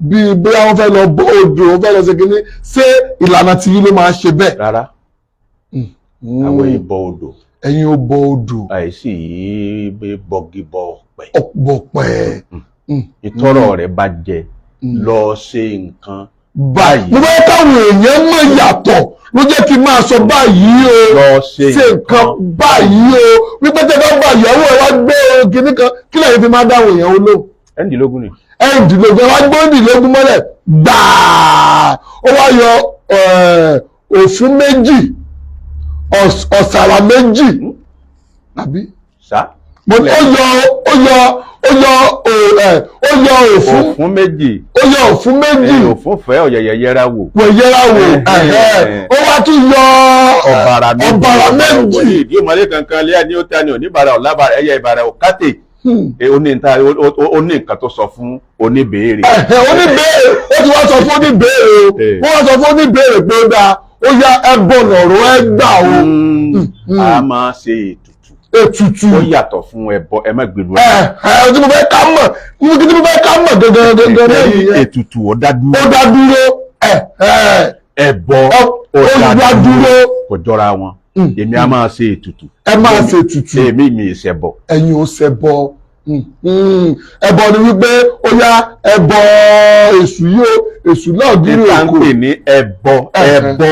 S2: bí bóyá wọ́n fẹ́ lọ bọ odò, wọ́n fẹ́ lọ ṣe kínní, ṣé ìlànà tí yín ló máa ṣe bẹ́ẹ̀?
S3: Rárá, àwọn ìbọ odò.
S2: Ẹ̀yin ò bọ odò.
S3: Àìsí bọgi bọ ọ̀pẹ.
S2: Ọ̀pọ̀.
S3: Ìtọ́rọ̀ rẹ̀ bá jẹ lọ ṣe nǹkan
S2: Báyìí mo fẹ́ káwọn èèyàn mọ̀ yàtọ̀ ló jẹ́ kí n máa sọ báyìí o.
S3: Lọ ṣe
S2: ṣe nǹkan báyìí o, wípé tẹ́ bá bá ìyàwó ẹ wá gbé kinní kan, kí lẹ́yìn fi máa dáhùn èèyàn olóhùn?
S3: Ẹ̀ńdínlógún ni.
S2: Ẹ̀ẹ́dínlógún. Ẹ wá gbé ẹ̀ẹ́dínlógún mọ́lẹ̀ gbàá, ó wá yọ òfin 2, ọ̀sàrà 2, àbí?
S3: Sá.
S2: Mo ní ó yọ ó yọ òfin.
S3: Òfún 2.
S2: Ó yọ òfin 2.
S3: Òfún fẹ́ ọ̀yẹ̀yẹ̀ yẹra wò.
S2: Wẹ̀yẹ́ra wò.
S3: Ẹ̀hẹ́.
S2: Ó wá tún yọ
S3: Ọ̀bàrà 2.
S2: Ọ̀bàrà 2.
S3: Ìdí ìmọ̀lẹ́ kankan lé ní ó ta ni oníbàárà ọ̀làbàrà ẹ̀yẹ ìbàrà òkàtè. Ó ní ó ní nǹkan tó sọ fún oníbèérè.
S2: Ẹ̀hẹ́, oníbèèrè, ó ti wá sọ fún oníbèèrè o. Wọ́n wá sọ fún oníbèèrè pé ó dáa, ó yá, ẹbọ lọ̀rọ̀ ẹ gbà o.
S3: A máa ṣe ètùtù.
S2: Ètùtù.
S3: Ó yàtọ̀ fún ẹbọ, ẹ má gbèlú.
S2: Ẹ ẹ tí mo fẹ́ ká mọ̀, tí mo fẹ́ ká mọ̀ gangan gangan náà nìyẹn.
S3: Ètùtù ó dá dúró.
S2: Ó dá dúró. Ẹ ẹ
S3: Ẹbọ
S2: ó dá dúró.
S3: Kò jọra wọn. Èmi a máa ṣe ètùtù.
S2: Ẹ máa ṣe ètùtù.
S3: Èmi mi ìṣẹbọ.
S2: Ẹ̀yin ò ṣẹbọ. Ẹbọ ni wípé ó yá, ẹbọ èṣù yìí o, èṣù náà dúró.
S3: Níta ń
S2: Èkó
S3: pè ní ẹbọ, ẹbọ,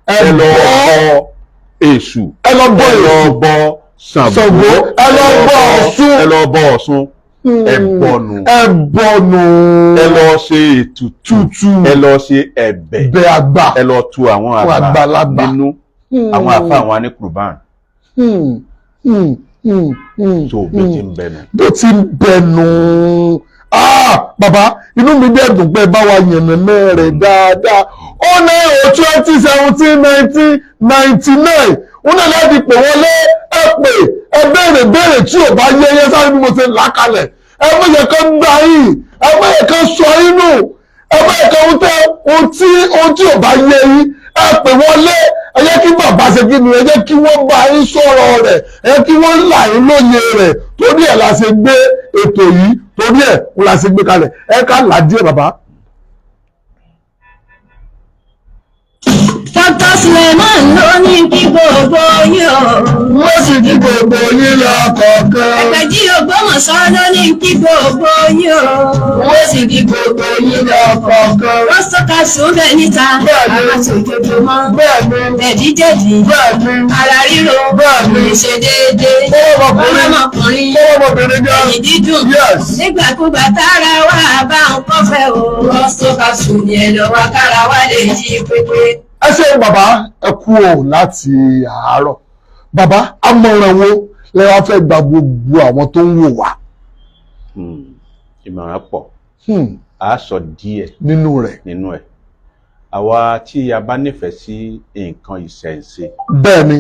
S3: ẹ lọ bọ èṣù.
S2: Ẹ lọ bọ
S3: Ẹ lọ
S2: èṣù.
S3: bọ Ṣàngó.
S2: Ṣàngó, ẹ lọ bọ Ọ̀ṣun.
S3: Ẹ lọ bọ Ọ̀ṣun, ẹbọ nù.
S2: Ẹbọ nù.
S3: Ẹ lọ ṣe ètùtù.
S2: Tutù.
S3: Ẹ lọ ṣe ẹ̀bẹ̀.
S2: Bẹ àgbà.
S3: Ẹ lọ tu àwọn
S2: Fún
S3: àgbà
S2: àgbàlagbà.
S3: nínú. Àwọn àfa, àwọn aníkùrùbán. Tó bí ti ń bẹnu.
S2: Bó ti ń bẹnu. Ah, bàbá, inú mi dẹ̀ dùn pé bá wa yànnàná rẹ̀ dáadáa. Ó ní o 2017 1999, ó náà láti pè wọlé. Ẹ pè, ẹ béèrè béèrè tí ò bá yẹ yẹ sáré bí mo ṣe là kalẹ̀. Ẹ má yẹ kán gbà yín, ẹ má yẹ kán sọ inú, ẹ má yẹ kán ohun tẹ ohun tí ò bá yẹ yín, ẹ pè wọlé. Ẹ jẹ́ kí bàbá ṣe kí ni, ẹ jẹ́ kí wọ́n bá yín sọ̀rọ̀ rẹ̀, ẹ jẹ́ kí wọ́n là yín lóye rẹ̀. Torí ẹ̀ la ṣe gbé ètò yìí, torí ẹ̀ la ṣe gbé kalẹ̀. Ẹ ká là díẹ̀, bàbá.
S5: Dr. Suleiman ló ní kí gbogbo yín o.
S2: Wọ́n sì kí gbogbo yín lọ kọ̀ọ̀kan.
S5: Ẹgbẹ̀jì Ògbómọ̀ṣọ́ ló ní kí gbogbo yín o.
S2: Wọ́n sì kí gbogbo yín lọ kọ̀ọ̀kan.
S5: Wọ́n sọ́ka sùn bẹ́ẹ̀ níta.
S2: Bẹ́ẹ̀ni.
S5: Àwọn tòjòjòmọ́.
S2: Bẹ́ẹ̀ni.
S5: Jẹ̀díjẹ̀dí.
S2: Bẹ́ẹ̀ni.
S5: Ara ríro.
S2: Bẹ́ẹ̀ni.
S5: Ìṣe déédéé.
S2: Ọmọkùnrin.
S5: Ọlọ́mọkùnrin.
S2: Ọmọbìnrin gan.
S5: Ẹ̀yìn dídùn.
S2: Yes.
S5: Nígbàkúgbà tára wà bá ń kọ́fẹ́ o. Wọ́n sọ́ka sùn ní ẹ̀ lọ́wọ́ kára wá lè jí pépé.
S2: Ẹ ṣeun bàbá, ẹ kú o láti àárọ̀. Bàbá, àmọ̀ràn wo lẹ wá fẹ́ gba gbogbo àwọn tó ń wò wá?
S3: Ìmọ̀ràn pọ̀. A sọ díẹ̀
S2: nínú rẹ̀.
S3: Nínú ẹ̀, àwa tí a bá nífẹ̀ẹ́ sí nǹkan ìṣẹ̀ǹṣe,
S2: bẹ́ẹ̀ ni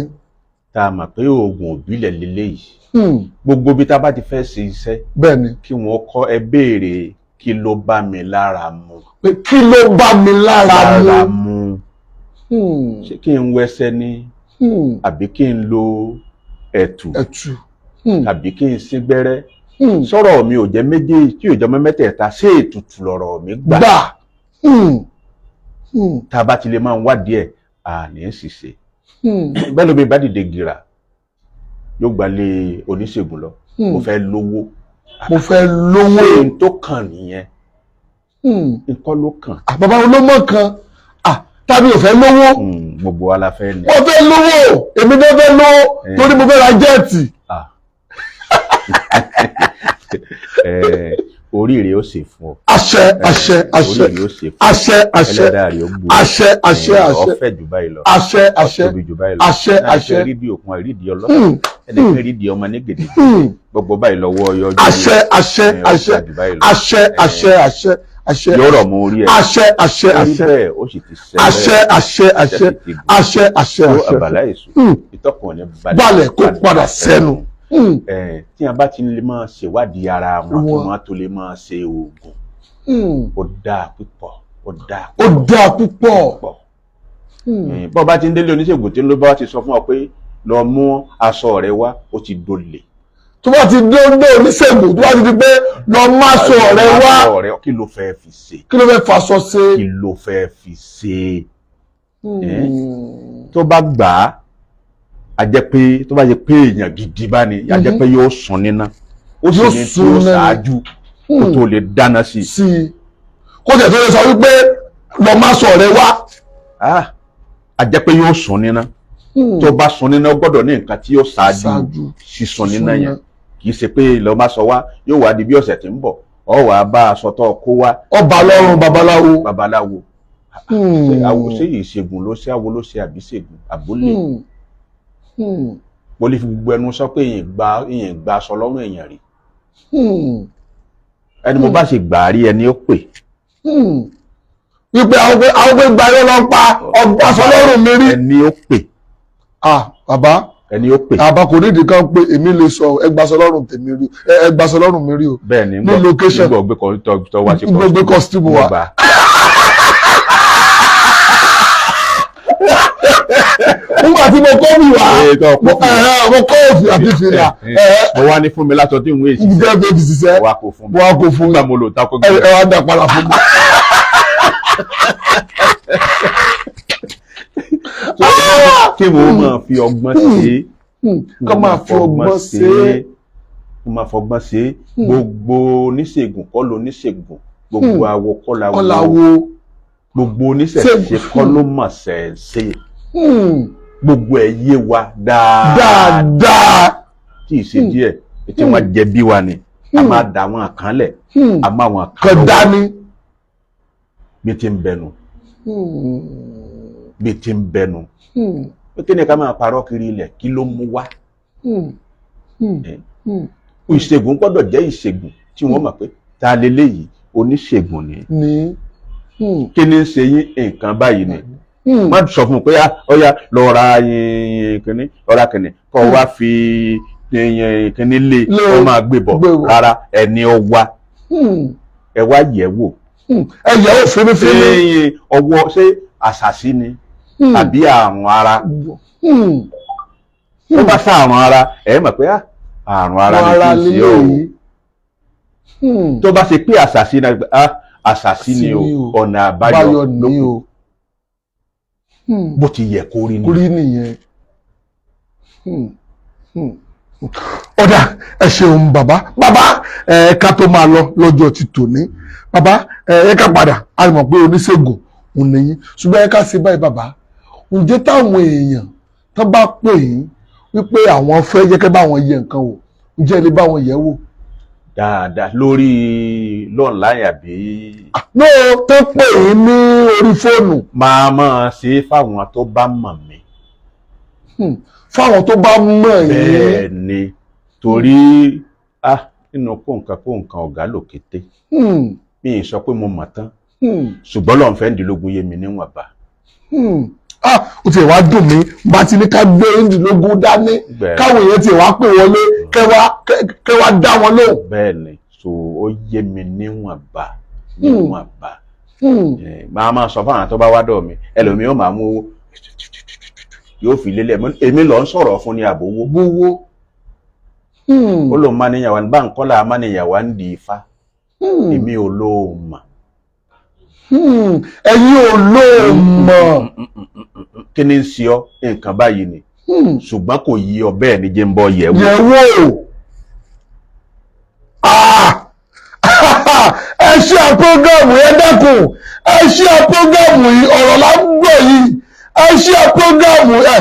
S3: tá a mọ̀ pé oògùn òbílẹ̀ lélẹ́yìí, gbogbo bí tá a bá ti fẹ́ ṣe iṣẹ́,
S2: bẹ́ẹ̀ ni
S3: kí wọ́n kọ́ ẹ béèrè kí ló bá mi lára mu.
S2: Pé kí ló bá mi lára
S3: lára
S2: mu?
S3: Mu. Ṣé kí n wẹsẹ̀ ni, àbí kí n lo ẹ̀tù,
S2: ẹ̀tù.
S3: Tàbí kí n sín gbẹ́rẹ́? Sọ̀rọ̀ mi ò jẹ́ méjèèjì tí ò jẹ́ mọ́ mẹ́tẹ̀ẹ̀ta, ṣé ètùtù lọ̀rọ̀ mi gbà?
S2: Gbà.
S3: Tá a bá ti lè máa ń wádìí ẹ̀, àní ṣìṣe. Bẹ́ẹ̀ ló bí bá dìde gìrà, yóò gbalé oníṣègùn lọ, mo fẹ́ lówó.
S2: Mo fẹ́ lówó.
S3: Ṣé n tó kàn nìyẹn? Nǹkan ló kàn.
S2: Ah, bàbá olómọ kan, ah, tàbí ò fẹ́ lówó?
S3: Gbogbo wa la fẹ́ ni.
S2: Mo fẹ́ lówó, èmi náà fẹ́ lówó, torí mo fẹ́ ra jet.
S3: Ah. Orí rẹ̀ ó ṣe fún ọ.
S2: Àṣẹ, àṣẹ, àṣẹ.
S3: Orí rẹ̀ ó ṣe fún ọ.
S2: Àṣẹ, àṣẹ.
S3: Ẹlẹ́dàá rẹ̀ ó gbó.
S2: Àṣẹ, àṣẹ, àṣẹ.
S3: Ọ̀fẹ́ jù báyìí lọ.
S2: Àṣẹ, àṣẹ.
S3: Tóbi jù báyìí lọ.
S2: Àṣẹ, àṣẹ.
S3: Ẹnìkan rídìí òkun, àrídìí ọlọ́sà, ẹnìkan rídìí ọmọ ní gèdè, gbogbo báyìí lọ́wọ́ ọyọ́.
S2: Àṣẹ, àṣẹ, àṣẹ, àṣẹ, àṣẹ, àṣẹ, àṣẹ.
S3: Yóò rọ̀ mọ́ orí ẹ̀.
S2: Àṣẹ, àṣẹ,
S3: Orí
S2: àṣẹ.
S3: bẹ́ẹ̀, ó sì ti ṣẹ.
S2: Àṣẹ, àṣẹ, àṣẹ, àṣẹ, àṣẹ,
S3: tó
S2: àṣẹ.
S3: Àbàlá èso ìtọ́kùn ní
S2: balẹ̀ kó padà sẹ́nu.
S3: Tí a bá ti lè máa ṣèwádìí ara wọn kí
S2: Wọn.
S3: wọ́n tó lè máa ṣe oògùn, ó dáa púpọ̀, ó dáa
S2: Ó dáa púpọ̀.
S3: púpọ̀. Bọ́ bá ti ń délé oníṣègùn tí ló bá ti sọ fún ọ pé lọ mú aṣọ rẹ wá, ó ti dolè.
S2: Tó bá ti dé dé oníṣègùn, tó bá ti di pé lọ má sọ rẹ wá,
S3: Aṣọ rẹ, kí ló fẹ́ fi ṣe?
S2: Kí ló fẹ́ faṣọ ṣe?
S3: Kí ló fẹ́ fi ṣe? Tó bá gbà á, a jẹ́ pé tó bá jẹ́ pé èèyàn gidi bá ní, a jẹ́ pé yóò sùn níná, ó sì
S2: Yóò
S3: ní tí
S2: sùn
S3: ó
S2: níná.
S3: ṣáájú kó tó lè dáná sí i.
S2: Sí i kó tẹ̀ tó lè sọ wípé lọ má sọ rẹ wá.
S3: Ah, a jẹ́ pé yóò sùn níná. Tó bá sùn níná, ó gbọ́dọ̀ ní nǹkan tí yóò ṣáájú
S2: Ṣáájú.
S3: sísun níná
S2: Sísun
S3: yẹn.
S2: níná.
S3: Kì í ṣe pé lọ má sọ wá, yóò wá di bí ọ̀sẹ̀ tí ń bọ̀, ọ wàá bá aṣọ tó kó wá.
S2: Ọba lọ́rùn babaláwo.
S3: Babaláwo. Ṣé awo, ṣé ìṣègùn ló ṣe, awo ló ṣe, àbí ṣègùn àbólè? Mo lè fi gbogbo ẹnu sọ pé èèyàn gba aṣọ lọ́rùn èèyàn rí. Ẹni mo bá ṣe gbà á rí, ẹni ó pè.
S2: Wípé àwọn pé gba irọ́ lọ ń pa ọgbà sọ lọ́rùn mi rí.
S3: Ẹni ó pè.
S2: Ah, bàbá.
S3: Ẹni ó pè.
S2: Bàbá, kò nídìí kan pé èmi lè sọ ẹgbàsọ lọ́rùn tèmi rí, ẹgbàsọ lọ́rùn mi rí o.
S3: Bẹ́ẹ̀ ni.
S2: Ní location.
S3: Nígbà gbé kọ́ tó wá sí.
S2: Nígbà gbé costume wa.
S3: Mo gbà.
S2: Nígbà tí mo kọ́ mi wá,
S3: Ee, tó kọ́ mi wá.
S2: mo kọ́ òfin àti fìlà.
S3: Mo wá ní fún mi látọ̀ tí ìwé
S2: Ìjẹ́
S3: ìṣiṣẹ́.
S2: fẹ́ fi ṣiṣẹ́.
S3: Mo wá kó fún mi.
S2: Mo wá kó fún mi.
S3: Nígbà mo lò tako.
S2: Ẹ wá dá padà fún mi.
S3: Kí wọ́n máa fi ọgbọ́n ṣe é.
S2: Kọ́ máa fi ọgbọ́n ṣe é.
S3: Kó máa fọgbọ́n ṣe é. Gbogbo oníṣègùn kọ́ ló oníṣègùn, gbogbo awo kọ́ la
S2: Kọ́ la
S3: wo,
S2: wo.
S3: gbogbo oníṣẹ̀ṣe kọ́ ló mọ̀ ṣẹ̀ṣe. Gbogbo ẹ̀ yé wa dáadáa.
S2: Dáadáa.
S3: Tí ì ṣe díẹ̀ tí wọ́n jẹ bí wa ni a máa dà wọn kan lẹ̀, a máa wọn kan
S2: Kàn
S3: lọ́wọ́.
S2: dání.
S3: Bí ti ń bẹnu, bí ti ń bẹnu, pé kí ni ká máa parọ́ kiri ilẹ̀? Kí ló mú wá? Ìṣègùn gbọ́dọ̀ jẹ́ ìṣègùn tí wọ́n mọ̀ pé ta leléyìí, oníṣègùn ni.
S2: Ní.
S3: Kí ni ń ṣe yín? Nǹkan báyìí ni. Má sọ fún un pé, ah, ọ̀ya lọ ra kínní, lọ ra kínní, kọ́ wá fi kínní lé,
S2: Lé.
S3: kó máa gbé bọ̀.
S2: Gbé bọ̀.
S3: Rárá, ẹni ó wá, ẹ wá yẹ̀ wò.
S2: Ẹ yẹ̀ wò fínífíní.
S3: Ṣé ọwọ́, ṣé àṣàṣì ni àbí àrùn ara? Tó bá ṣàrùn ara, ẹ mọ̀ pé, ah, àrùn ara
S2: Ara
S3: ni kí n ṣe o.
S2: lélẹ́yìí.
S3: Tó bá ṣe pé àṣàṣì ni, ah, àṣàṣì ni o,
S2: Sí ni o.
S3: ọ̀nà àbáyọ
S2: Báyọ̀
S3: ló
S2: ní
S3: kù.
S2: o.
S3: Bó ti yẹ kó rí ni.
S2: Kúrí nìyẹn. Ọ̀dà, ẹ ṣeun bàbá. Bàbá, ẹ ká tó máa lọ lọ́jọ́ ti tòní, bàbá, ẹ ká padà. A mọ̀ pé oníṣègùn òun nìyí, ṣùgbọ́n ẹ ká ṣe báyìí. Bàbá, ǹjẹ́ táwọn èèyàn tó bá pè yín wípé àwọn fẹ́ jẹ́ kẹ́ bá wọn yẹ nǹkan wò, ǹjẹ́ ẹ lè bá wọn yẹ̀ wò?
S3: Dáadáa lórí lọ́nláìn àbí.
S2: No, tó pè yín ní orí fóònù.
S3: Máa máa ṣe é fáwọn tó bá mọ̀ mí.
S2: Fáwọn tó bá mọ̀ yín.
S3: Bẹ́ẹ̀ ni, torí nínú kó nǹkan kó nǹkan ọ̀gá lòkété. Mi ì sọ pé mo mọ̀ tán, ṣùgbọ́n lọ́n fẹ́ ndínlógún yé mi níwọ̀nba.
S2: Ó ti wá dùn mí bá ti ní ká gbé ndínlógún dání, káwọn èèyàn ti wá pè wọlé kẹwàá dá wọn lóhùn.
S3: Bẹ́ẹ̀ ni, so ó yé mi níwọ̀nba níwọ̀nba. Máa máa sọ fáwọn tó bá wá dọ̀ mí, ẹlòmíì ó máa mú owó yóò fi lélẹ̀, èmi lọ ń sọ̀rọ̀ fún ní àbówó.
S2: Bówó.
S3: Ó lóun máa níyàwó ní báńkọ́lá máa níyàwó ń di ifá. Èmi ò lóun mà.
S2: Ẹ̀yin ò lóun mọ̀.
S3: Kí ni ń ṣe ọ́? Nǹkan báyìí ni. Ṣùgbọ́n kò yí ọ bẹ́ẹ̀ ni, jẹ́ ń bọ́ yẹ̀ wò.
S2: Yẹ̀ wò. Ẹ ṣe àpọ́gàmù ẹ dákun, ẹ ṣe àpọ́gàmù yìí, ọ̀rọ̀ là ń gbọ́ yìí. Ẹ ṣe àpọ́gàmù ẹ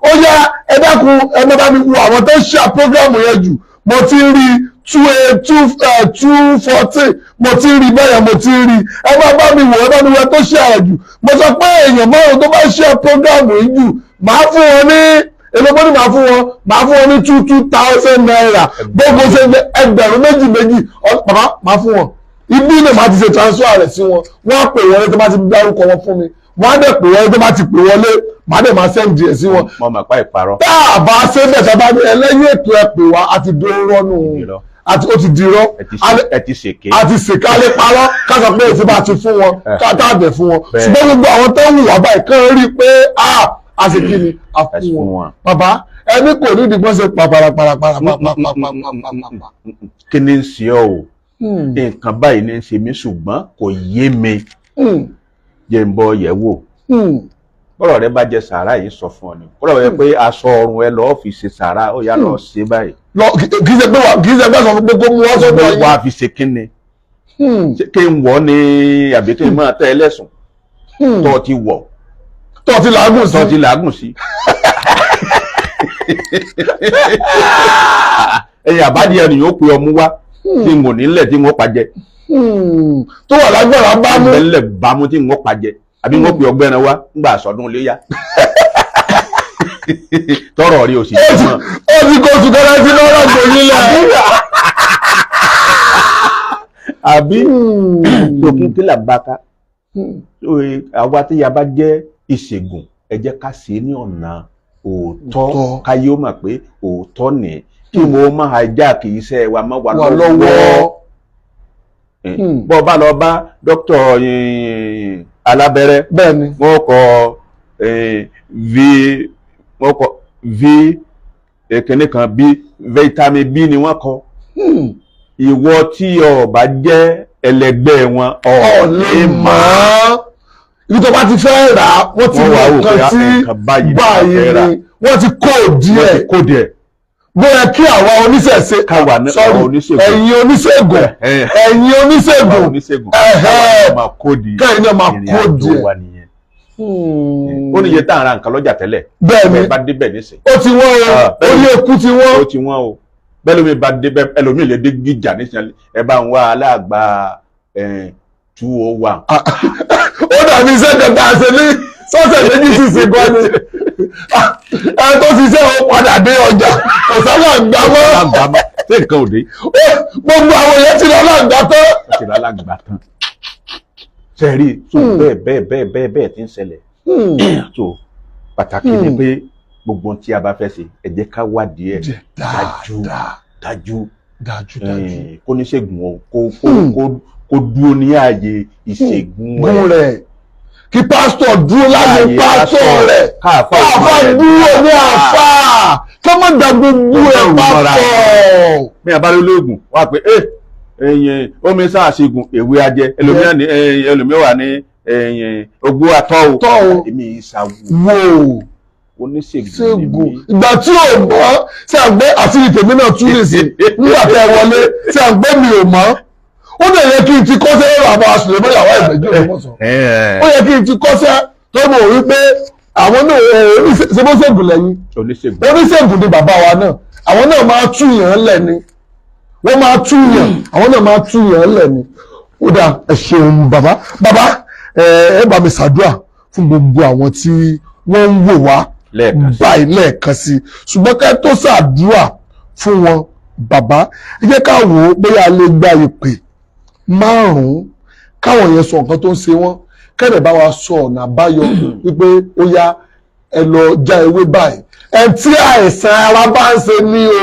S2: ó yá, ẹ dákun, ẹ má bá mi wo àwọn tó ṣe àpọ́gàmù yẹn jù. Mo ti rí 2 8 2 2 14, mo ti rí bẹ́yẹn, mo ti rí. Ẹ má bá mi wò, ẹ bá mi wò ẹ tó ṣe àrẹ̀ jù. Mo sọ pé èèyàn márùn tó bá ṣe àpọ́gàmù yìí jù, màá fún wọn ní èlò bó ní, màá fún wọn ní 2,000 naira. Gbogbo ṣe ẹgbẹ̀rún méjì méjì, bàbá, màá fún wọn. Ibi náà màá ti ṣe transfer rẹ̀ sí wọn. Wọ́n á pè wọlé tó bá ti dárúkọ wọn fún mi, wọ́n á dẹ̀ pè wọlé. Tó bá ti pè wọlé, màá dẹ̀ máa send ẹ̀ sí wọn.
S3: Mo mọ̀ pa ìparọ́.
S2: Tá a bá ṣe bẹ́ẹ̀, tá a bá ní ẹlẹ́yìn ètò ẹ pè wá, àti dòrọ́ nù, àti ó ti dirọ́.
S3: Ẹ ti ṣèké.
S2: Àti ṣèké. A lè parọ́ ká sọ pé èsì bá ti fún wọn, ká tá a bẹ̀ fún wọn, ṣùgbọ́n gbogbo àwọn tó ń wùwà báyìí kán rí i pé a ṣe kí ni, a fún wọn. Bàbá, ẹni kò ní ìdìbọn ṣe pàpàràpàràpàràpàpàpàpàpà.
S3: Kí ni ń ṣe ọ́ o? Nǹkan báyìí ní ń ṣe mí, ṣùgbọ́n kò yé mi, jẹ́ ń bọ́ yẹ̀ wò. Bọ́rọ̀ rẹ bá jẹ sàárà yìí, sọ fún ọ ni. Bọ́rọ̀ rẹ pé aṣọ ọrùn ẹ lọ́ọ́ fi ṣe sàárà, ó yá, lọ́ọ́ ṣe báyìí.
S2: Lọ, kì í ṣe pé kì í ṣe pé sọ fún pé kó mú wá sọ́dọ̀ yìí.
S3: Wá fi ṣe kí ni? Kí n wọ̀ ni àbí kí n máa tẹ́ ẹ lẹ́sùn tó ti wọ̀?
S2: Tó ti làágùn sí.
S3: Tó ti làágùn sí. Ẹ̀yìn àbádìí ẹni yóò pe ọmú wá tí n kò nílẹ̀ tí n kò pàjẹ́.
S2: Tó wà lágbára bámú.
S3: Ìbẹ̀lẹ̀ bámú tí n kò pàjẹ́, àbí n kò pe ọgbẹ́ran wá ńgbà sọdún léyà. Tọrọ rí o sì
S2: jẹ mọ́. Ó ti kó oṣù kẹrẹ sí lọ́rọ̀ gbò nílẹ̀.
S3: Àbí tòkun kí là bá ká àwa tí a bá jẹ́ ìṣègùn, ẹ jẹ́ ká ṣe é ní ọ̀nà òótọ́, káyé ó mọ̀ pé òótọ́ ni, kí mo máa hijack iṣẹ́ wa mọ́ wa lọ́wọ́. Bọ́ bá lọ bá dókítà alábẹ́rẹ́, wọ́n kọ v, wọ́n kọ v kìnìún kan b, vitamin B ni wọ́n kọ. Ìwọ tí o bá jẹ́ ẹlẹgbẹ́ wọn,
S2: ò lè mọ̀. Ibi tó bá ti fẹ́ rà á, wọ́n ti mọ nǹkan tí báyìí ni wọ́n ti kóòdì ẹ̀.
S3: Kóòdì ẹ̀.
S2: Bóyá kí àwa oníṣẹ̀ṣe, sorry, ẹ̀yin oníṣègùn, ẹ̀yin oníṣègùn, kẹ́yìn náà máa kóòdì ẹ̀.
S3: Ó ní iye tá à ń ra nǹkan lọ́jà tẹ́lẹ̀.
S2: Bẹ́ẹ̀ni.
S3: Bá débẹ̀ nísìn.
S2: Ó ti wọ́n o, ó ní eku ti wọ́n.
S3: Ó ti wọ́n o. Bẹ́ẹ̀ lómi bá débẹ̀, ẹlòmíì lè dé gíjà nísìn, ẹ bá ń wá aláàgbà 201.
S2: Ó dàbí iṣẹ́ kẹta ṣe ní sọ́sẹ̀ méjì sísìn gan ni. Ẹ tó ṣiṣẹ́, ó padà dé ọjà, kò sábà gbà mọ́.
S3: Ṣé nǹkan ò dé?
S2: Gbogbo àwọn èèyàn ti lọ láǹgbà tán.
S3: Ti lọ láǹgbà tán. Ṣe rí so, bẹ́ẹ̀ bẹ́ẹ̀ bẹ́ẹ̀ bẹ́ẹ̀ bẹ́ẹ̀ ti ń ṣẹlẹ̀. So pàtàkì ni pé gbogbo tí a bá fẹ́ ṣe, ẹ jẹ́ ká wádìí ẹ̀ dájú dájú.
S2: Dájú dájú.
S3: Kó níṣègùn o, kó dúró ní ààyè ìṣègùn
S2: rẹ̀, kí pásítọ̀ dúró láyé pásítọ̀ rẹ̀,
S3: káàfà
S2: dúró ní àfà, kí wọ́n da gbogbo ẹ̀ papọ̀.
S3: Mi àbálẹ̀ olóògùn wá pé ẹ ẹyìn omi sáàṣìgùn èwe ajẹ, ẹlòmíràn ní ẹlòmíràn wà ní ogbó àtọ́ o.
S2: Tọ́ o.
S3: Èmi ìṣàwò
S2: wò
S3: oníṣègùn ni mí.
S2: Ìgbà tí ò mọ̀ ṣe àgbẹ̀ àti tèmi náà tún lè sí nígbà tẹ́ wọlé ṣe àgbẹ̀ mi ò mọ̀. Ó dẹ̀ yẹ kí n ti kọ́sẹ́ lọ́rọ̀ àwọn aṣèlémọ́ ìyàwó ìgbẹ́jọ́ Ògbómọ̀ṣọ́. Ó yẹ kí n ti kọ́sẹ́ tó mọ̀ wípé àwọn náà ṣe bó ṣègùn lẹ́yìn.
S3: Oníṣègùn.
S2: Oníṣègùn ni bàbá wa náà. Àwọn náà máa tú yàn lẹ̀ ni. Wọ́n máa túyàn, àwọn náà máa túyàn lẹ̀ ni. Ó dà, ẹ ṣeun bàbá. Bàbá, ẹ bá mi ṣàdúrà fún gbogbo àwọn tí wọ́n ń wò wá
S3: Lẹ́ẹ̀kan sí.
S2: báyìí lẹ́ẹ̀kan sí. Ṣùgbọ́n kẹ́ tó ṣàdúrà fún wọn, bàbá, ẹ jẹ́ ká wò ó bóyá a lè gba ìpè márùn-ún, káwọn yẹn sọ nǹkan tó ń ṣe wọ́n, kẹ́rẹ̀ bá wa sọ ọ̀nà àbáyọ wípé ó yá, ẹ lọ já ewé báyìí. Ẹ tí àìsàn ara bá ń ṣe ní o,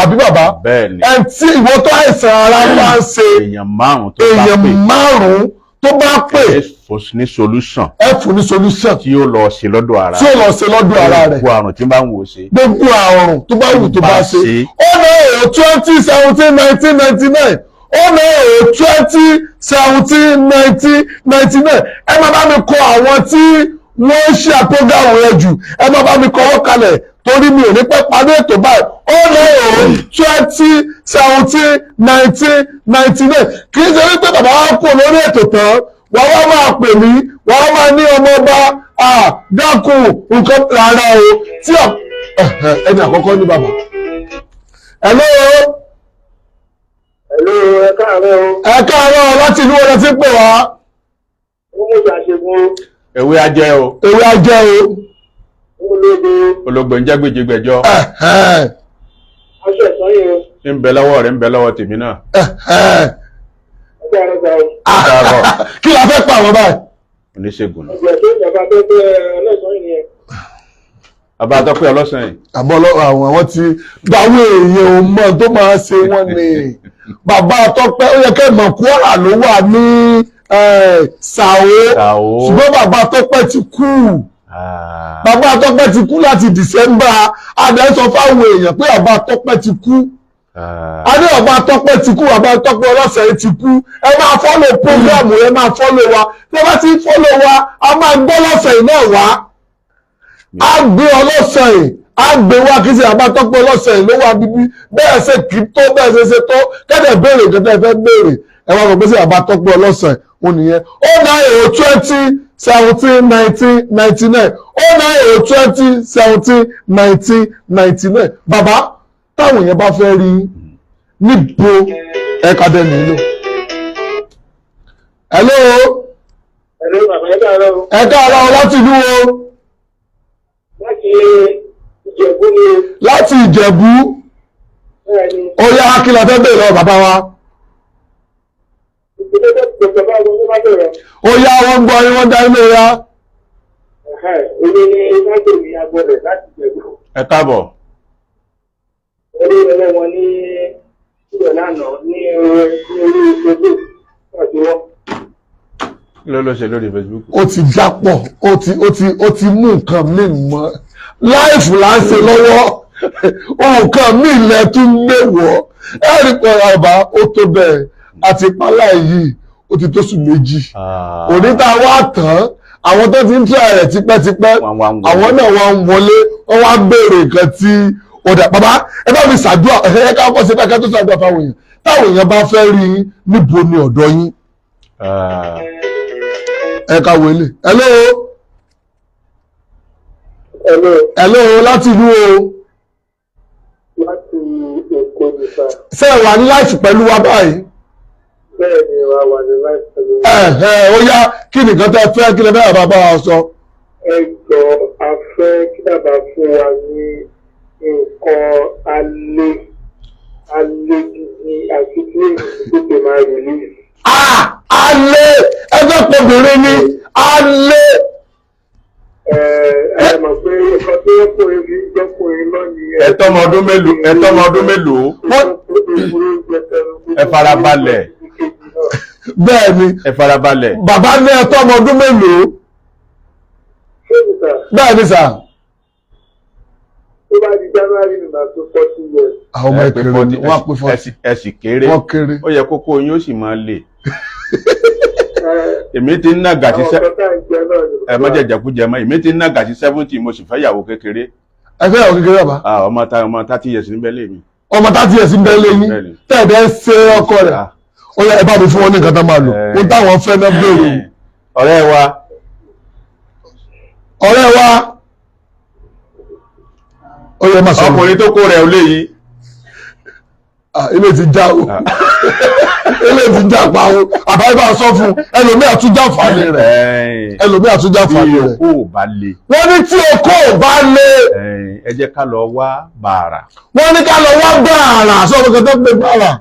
S2: àbí bàbá?
S3: Bẹ́ẹ̀ ni.
S2: Ẹ tí ìwọ tó àìsàn ara bá ń ṣe,
S3: Èèyàn márùn tó bá
S2: èèyàn
S3: pè,
S2: márùn-ún tó bá pè,
S3: ẹ fún ní solution
S2: ẹ fún ní solution
S3: tí yóò lọ ṣe lọ́dọ̀ ara
S2: tí ó lọ ṣe lọ́dọ̀ ara rẹ̀.
S3: Gbogbo àrùn tí bá ń wò ṣe.
S2: Gbogbo àrùn tó bá wù tó bá ṣe. 090 20 17 19 99, 090 20 17 19 99. Ẹ máa bá mi kọ àwọn tí wọ́n ń ṣe program yẹn jù, ẹ máa bá mi kọ wọ́n kalẹ̀, torí mi ò ní pẹ́ parí ètò báyìí. 090 20 17 19 99. Kì í ṣe wípé bàbá wa kú lórí ètò tán, wàá wá máa pè mí, wàá máa ní ọmọ ọba dákun nǹkan, rárá o. Tí ẹni àkọ́kọ́ ní bàbá. Hello.
S4: Hello, ẹ káàárọ̀ o.
S2: Ẹ káàárọ̀, láti ìlú ọ̀rẹ́ tí ń pè wá?
S4: Ó mú ìṣàṣegun o.
S3: Ewé ajẹ́ o.
S2: Ewé ajẹ́ o.
S4: Ó lóde.
S3: Ológbò ń jẹ́ gbèjègbèjọ.
S4: Aṣọ ẹ̀sán yìí o.
S3: Ń bẹ lọ́wọ́ rẹ̀, ń bẹ lọ́wọ́ tèmi náà.
S4: Ọjọ́ àrẹ gbà o.
S3: Káàárọ̀.
S2: Kí la fẹ́ pa àwọn báyìí?
S3: Oníṣègùn náà.
S4: Ọgbà tó ìjọba tó tẹ ọlọ́sàn yìí nìyẹn.
S3: Bàbá Tọ́pẹ́ ọlọ́sàn yìí.
S2: Àbọ̀ àwọn tí báwo èèyàn ò mọ tó máa ṣe wọ́n ni bàbá Tọ́pẹ́. Ó yẹ kẹ́ mọ̀, Kwara ló wà ní Sàó.
S3: Sàó.
S2: Ṣùgbọ́n bàbá Tọ́pẹ́ ti kú. Bàbá Tọ́pẹ́ ti kú láti December. Adé sọ fáwọn èèyàn pé bàbá Tọ́pẹ́ ti kú. Adé, bàbá Tọ́pẹ́ ti kú, bàbá Tọ́pẹ́ ọlọ́sẹ̀ yìí ti kú. Ẹ máa follow program, ẹ máa follow wa. Tí ẹ bá ti ń follow wa, a máa gbọ́ lọ́sẹ̀ yìí náà wá, a gbé ọlọ́sẹ̀ yìí, a gbé wá. Kí sí bàbá Tọ́pẹ́ ọlọ́sẹ̀ yìí ló wà bíbí bẹ́ẹ̀ ṣe kì í tó bẹ́ẹ̀ ṣe ṣe tó kẹ́tẹ̀ béèrè nǹkan tẹ́ ẹ fẹ́ béèrè. Ẹ wá sọ pé sí bàbá Tọ́pẹ́ ọlọ́sẹ̀ òun nìyẹn. 090 20 17 19 99, 090 20 17 19 99. Bàbá, táwọn èèyàn bá fẹ́ rí níbo ẹ̀ka dẹ́ nílò. Hello.
S4: Hello, bàbá, ẹ káàárọ̀ o.
S2: Ẹ káàárọ̀, láti ìlú wo?
S4: Láti Ìjẹ̀bú ni o.
S2: Láti Ìjẹ̀bú.
S4: Bẹ́ẹ̀ ni.
S2: Ó yá, kí la fẹ́ bèèrè lọ́wọ́ bàbá wa?
S4: Ìpínlẹ̀ tó bàbá wọn ló bá bẹ̀rẹ̀.
S2: Ó yá, wọ́n gbọ́ yín, wọ́n dá ilé ya.
S4: Èmi ni Sáńtòmí Agbọ̀rẹ̀ láti Ìjẹ̀bú.
S3: Ẹ káàbọ̀.
S4: Orí ẹlẹ́wọ̀n ní ìrọ̀ lánàá ní orí Facebook àti wọ́n.
S3: Kí ló ṣe lórí Facebook?
S2: Ó ti jápọ̀, ó ti mú nǹkan míì mọ́. Live là ń ṣe lọ́wọ́, nǹkan míì lẹ tún gbé wọ́. Ẹ rí pé ọba ó tó bẹ́ẹ̀ àti pálá yìí, ó ti tó sùn 2. Òní tá a wá tán, àwọn tó ti ń tún rẹ̀ tipẹ́tipẹ́,
S3: Wọ́n wá ń wọlé.
S2: àwọn náà wá ń wọlé, wọ́n wá béèrè nǹkan tí ọ̀dà. Bàbá, ẹ bá mi ṣàdúrà, ẹ ká kọ́ sí ká tó ṣàdúrà fáwọn èèyàn. Táwọn èèyàn bá fẹ́ rí yín, níbo ni ọ̀dọ̀ yín? Ẹ ká wọlé. Hello.
S4: Hello.
S2: Hello, láti ìlú o?
S4: Láti Èkó ní sá.
S2: Ṣé ẹ wà ní live pẹ̀lú wa báyìí?
S4: Bẹ́ẹ̀ ni, wà wà ní live pẹ̀lú.
S2: Ẹ ẹ, ó yá, kí nìkan tẹ́ fẹ́, kí lè fẹ́ bàbá wa sọ?
S4: Ẹ jọ, a fẹ́ kí bàbá fún wa ní nǹkan alẹ́ alẹ́ gidi àti tí èyí tètè máa release.
S2: Ah, alẹ́, ẹgbẹ́ pọ̀bìnrin ni alẹ́.
S4: Ẹ ẹ mọ̀ pé nǹkan tó kùnrin fi jọ́kùnrin lọ́nìí.
S3: Ẹ tọ́mọ ọdún mélòó? Ẹ tọ́mọ ọdún mélòó? Ẹ farabalẹ̀.
S2: Bẹ́ẹ̀ ni.
S3: Ẹ farabalẹ̀.
S2: Bàbá ní ẹ tọ́mọ ọdún mélòó?
S4: Ṣé nìkan?
S2: Bẹ́ẹ̀ ni sà.
S4: Tó bá di January ní màá tó 40 years.
S2: Àwọn ọmọ
S3: Ẹ pé
S2: ìkéré
S3: 40,
S2: ni wọ́n á pé 40.
S3: Ẹ sì kéré.
S2: Wọ́n kéré.
S3: Ó yẹ kókó yín ó sì máa lè. Èmi ti ń nàgà sí
S4: Àwọn
S3: sẹ́
S4: ọ̀kan tá à ń jẹ náà ni.
S3: Ẹ má jẹjẹkújẹ mọ́. Èmi ti ń nàgà sí 70, mo sì fẹ́ yàwó kékeré.
S2: Ẹ fẹ́ yàwó kékeré, bàbá?
S3: Ah, ọmọ 30 years níbẹ̀ lé mi.
S2: Ọmọ 30 years ń bẹ lẹ́yìn?
S3: Bẹ́ẹ̀ni.
S2: Tẹ̀ẹ̀dẹ̀ ń ṣe ọkọ rẹ̀? Ó yá, ẹ bá mi fún wọn ní nǹkan tó máa lò ó, táwọn fẹ́ náà béèrè o.
S3: Ọ̀rẹ́ wa.
S2: Ọ̀rẹ́ wa, ó yẹ máa sọ̀rọ̀.
S3: Ọkùnrin tó kó rẹ̀ ò lé yìí.
S2: Ah, ilé ti já o, ilé ti já pa o. Àbáyé bá sọ fún ẹlòmíà tún jáfààní rẹ̀. Ẹlòmíà tún
S3: Bí
S2: jáfààní rẹ̀.
S3: okó ò bá le,
S2: Wọ́n ní tí okó ò bá le,
S3: ẹ jẹ́ ká lọ wá bàrà,
S2: wọ́n ní ká lọ wá bàrà. Sọ́dọ̀ kan tó gbé bàrà.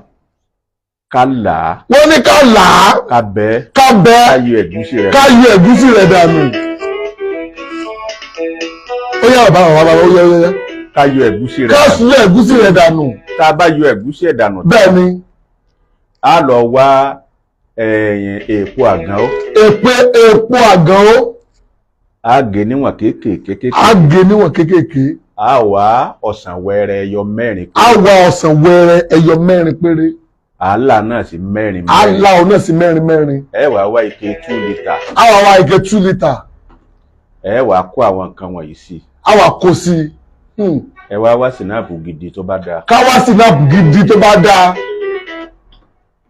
S3: Ká là á,
S2: Wọ́n ní ká là á,
S3: ká bẹ́,
S2: ká bẹ́,
S3: ká yọ ẹ̀gúsí rẹ̀.
S2: Ká yọ ẹ̀gúsí rẹ̀ dànù. Ó yá, bàbá, bàbá, bàbá, ó yá, ó yá.
S3: Ká yọ ẹ̀gúsí rẹ̀
S2: Ká
S3: dànù.
S2: yọ ẹ̀gúsí rẹ̀ dànù.
S3: Tá a bá yọ ẹ̀gúsí ẹ̀ dànù,
S2: Bẹ́ẹ̀ ni.
S3: á lọ wá èèpo àgàn ó.
S2: Èpo àgàn ó.
S3: Á gé níwọ̀n kéékèèké
S2: Á
S3: kéékèèké.
S2: gé níwọ̀n kéékèèké.
S3: Á wá ọsàn wẹ́rẹ́ ẹyọ 4
S2: Á
S3: péré.
S2: wá ọsàn wẹ́rẹ́ ẹyọ 4 péré.
S3: Á là náà sí mẹ́rin
S2: Á
S3: mẹ́rin.
S2: la òun náà sí mẹ́rin mẹ́rin.
S3: Ẹ wá wá ike 2 litre.
S2: Á wá wá ike 2 litre.
S3: Ẹ wá kó àwọn nǹkan wọ̀nyí sí.
S2: Á wá kó sí i.
S3: Ẹ wá wá sinapu gidi tó bá dáa.
S2: Ká wá sinapu gidi tó bá dáa.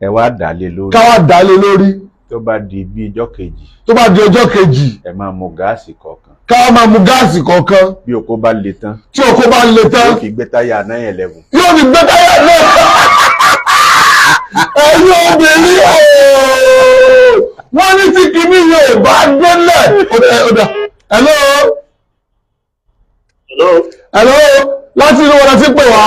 S3: Ẹ wá dà lé lórí.
S2: Ká wá dà lé lórí.
S3: Tó bá di bí ijọ́ kejì,
S2: Tó bá di ọjọ́ kejì,
S3: ẹ máa mu gáàsì kọ̀ọ̀kan.
S2: Ká wá máa mu gáàsì kọ̀ọ̀kan.
S3: Bí okó bá le tán,
S2: Tí okó bá le tán,
S3: yóò fi gbé táyà 911.
S2: Yóò fi gbé táyà náà. Ẹ̀yin obìnrin ooo, wọ́n ní tí kinní yóò bá délẹ̀. Ó dà. Hello?
S4: Hello.
S2: Hello, láti ìlú wọn láti pè wá?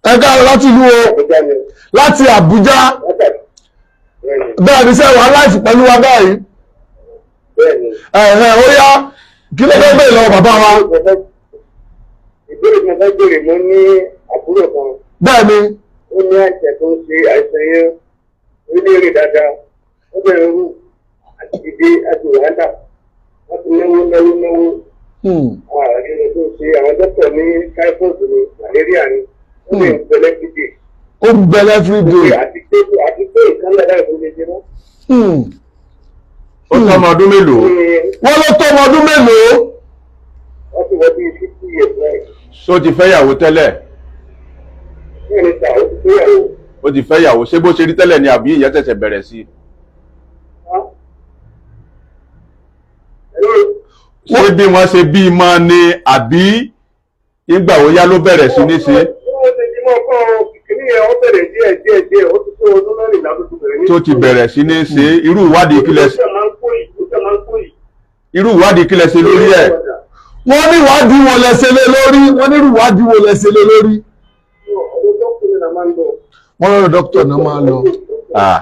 S2: Ẹ káàárọ̀, láti ìlú o?
S4: Abuja ni.
S2: Láti Àbújá.
S4: Bẹ́ẹ̀ni.
S2: Bẹ́ẹ̀ ni, sẹ́ wàá live pẹ̀lú wa báyìí?
S4: Bẹ́ẹ̀ni.
S2: Ẹ̀hẹ̀, ó yá, kí ló fẹ́ bèèrè lọ́wọ́ bàbá wa?
S4: Ìbéèrè tí mo fẹ́ béèrè, mo ní àbúrò kan.
S2: Bẹ́ẹ̀ ni.
S4: Ó ní àìsàn tó ń ṣe, àìsàn yẹn ó ní èrè dáadáa, ó bẹ̀rẹ̀ rú àti dìde àti wàhálà, wọ́n ti náwó náwó náwó. Ààrẹ tó ń ṣe, àwọn dókítà ní typhoid ni, malaria ni, ó lè ń pẹlẹ dídì.
S2: Ó ń bẹ everyday.
S4: Àti pé ìkànnì láì fún mi jẹ mọ́.
S3: Ó tọ́ ọmọ ọdún mélòó?
S4: Ní
S2: Wọ́n ló tó ọmọ ọdún mélòó?
S4: Wọ́n ti wọ bíi 50 years náà.
S3: Ṣó ti fẹ́yàwó tẹ́lẹ̀?
S4: Ní ẹni ta ó ti fẹ́yàwó.
S3: Ó ti fẹ́yàwó. Ṣé bó ṣe rí tẹ́lẹ̀ ni àbí ìyẹn tẹ̀sẹ̀ bẹ̀rẹ̀ sí?
S4: Hello?
S3: Ṣé bí wọ́n ṣe bí mọ́ ni àbí ìgbà wo yá ló bẹ̀rẹ̀ sí ní ṣe?
S4: Wọ́n ti di mọ́ kọ́ kìíní yẹn, ó bẹ̀rẹ̀ díẹ̀ díẹ̀ díẹ̀, ó ti tó ọdún 14 tó ti bẹ̀rẹ̀ ní.
S3: Tó ti bẹ̀rẹ̀ sí ní ṣe, irú ìwádìí kílẹ̀
S4: Ó ṣe máa ń kó yìí, ó ṣe máa ń kó yìí.
S3: Irú ìwádìí kílẹ̀ ṣe lórí ẹ̀?
S2: Wọ́n ní ìwádìí wo lẹ ṣe lé lórí? Wọ́n ní ìwádìí wo lẹ ṣe lé lórí?
S4: Ọdún tó kù ní máa ń lọ.
S2: Wọ́n lọ́dọ̀ dókítà náà máa ń lọ.
S3: Ah,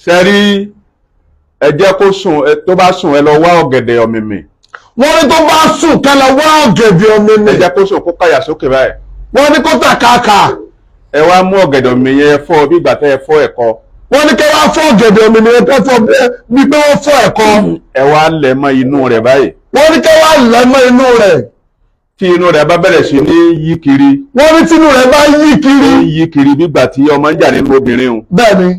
S3: sẹ́rí, ẹ jẹ́ kó sùn. Tó bá sùn, ẹ lọ wá ọ̀gẹ̀dẹ̀ ọ̀mìmì.
S2: Wọ́n ní tó bá sùn, kẹ́ lọ wá ọ̀gẹ̀dẹ̀
S3: Ẹ
S2: ọ̀mìmì.
S3: jẹ́ kó sùn, kó kàyà sókè báyìí.
S2: Wọ́n ní kó tà kàkà.
S3: Ẹ wá mú ọ̀gẹ̀dẹ̀ ọ̀mìmì yẹn, fọ́ bí ìgbà tẹ́ ẹ fọ́ ẹ̀kọ.
S2: Wọ́n ní kẹ́ wá fọ́ ọ̀gẹ̀dẹ̀ ọ̀mìmì yẹn, kẹ́ fọ́ bí pé wọ́n fọ́ ẹ̀kọ.
S3: Ẹ wá lẹ̀ mọ́ inú rẹ̀ báyìí.
S2: Wọ́n ní kẹ́ wá lẹ̀ mọ́ inú rẹ̀.
S3: Tí inú rẹ̀ bá bẹ̀rẹ̀ sí ní yí kiri,
S2: Wọ́n ní tínú rẹ̀ bá yí kiri,
S3: ń yí kiri bí ìgbà tí ọmọ ń jà nínú obìnrin o,
S2: Bẹ́ẹ̀ ni.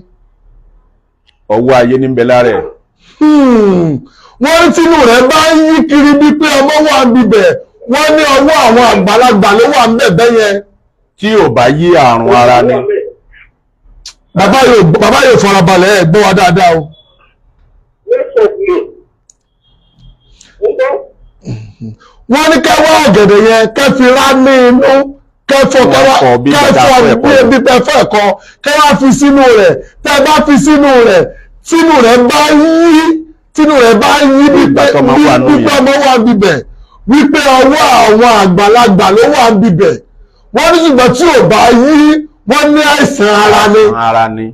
S3: ọwọ́ ayé ní ń bẹ lára ẹ̀.
S2: Wọ́n ní tínú rẹ̀ bá yí kiri bí pé ọmọ wà níbẹ̀, wọ́n ní ọwọ́ àwọn àgbàlagbà ló wà níbẹ̀ bẹ́yẹn.
S3: Tí ò bá yí, àrùn ara ni.
S2: Bàbá yóò farabalẹ̀, ẹ̀ gbọ́ wa dáadáa o.
S4: Network ni. Ń gbọ́.
S2: Wọ́n ní kẹ́ wá ọ̀gẹ̀dẹ̀ yẹn, kẹ́ fi rá ní inú, kẹ́ fọ́, kẹ́ wá
S3: Wọ́n fọ́ bí
S2: kẹ́
S3: bàtà
S2: fọ́
S3: fọ́ ẹ̀kọ́.
S2: bí ebi tẹ́ fọ́ ẹ̀kọ́, kẹ́ wá fi sínú rẹ̀. Tẹ́ bá fi sínú rẹ̀, tínú rẹ̀ bá yí, tínú rẹ̀ bá yí bí
S3: Ìgbà
S2: pé
S3: tọ́mọ wà nù
S2: bí pé
S3: yẹn.
S2: ọmọ wà bíbẹ̀, wípé ọwọ́ àwọn àgbàlagbà ló wà bíbẹ̀. Wọ́n ní ṣùgbọ́n tí ò bá yí, wọ́n ní àìsàn ara ni.
S3: Àrùn ara ni.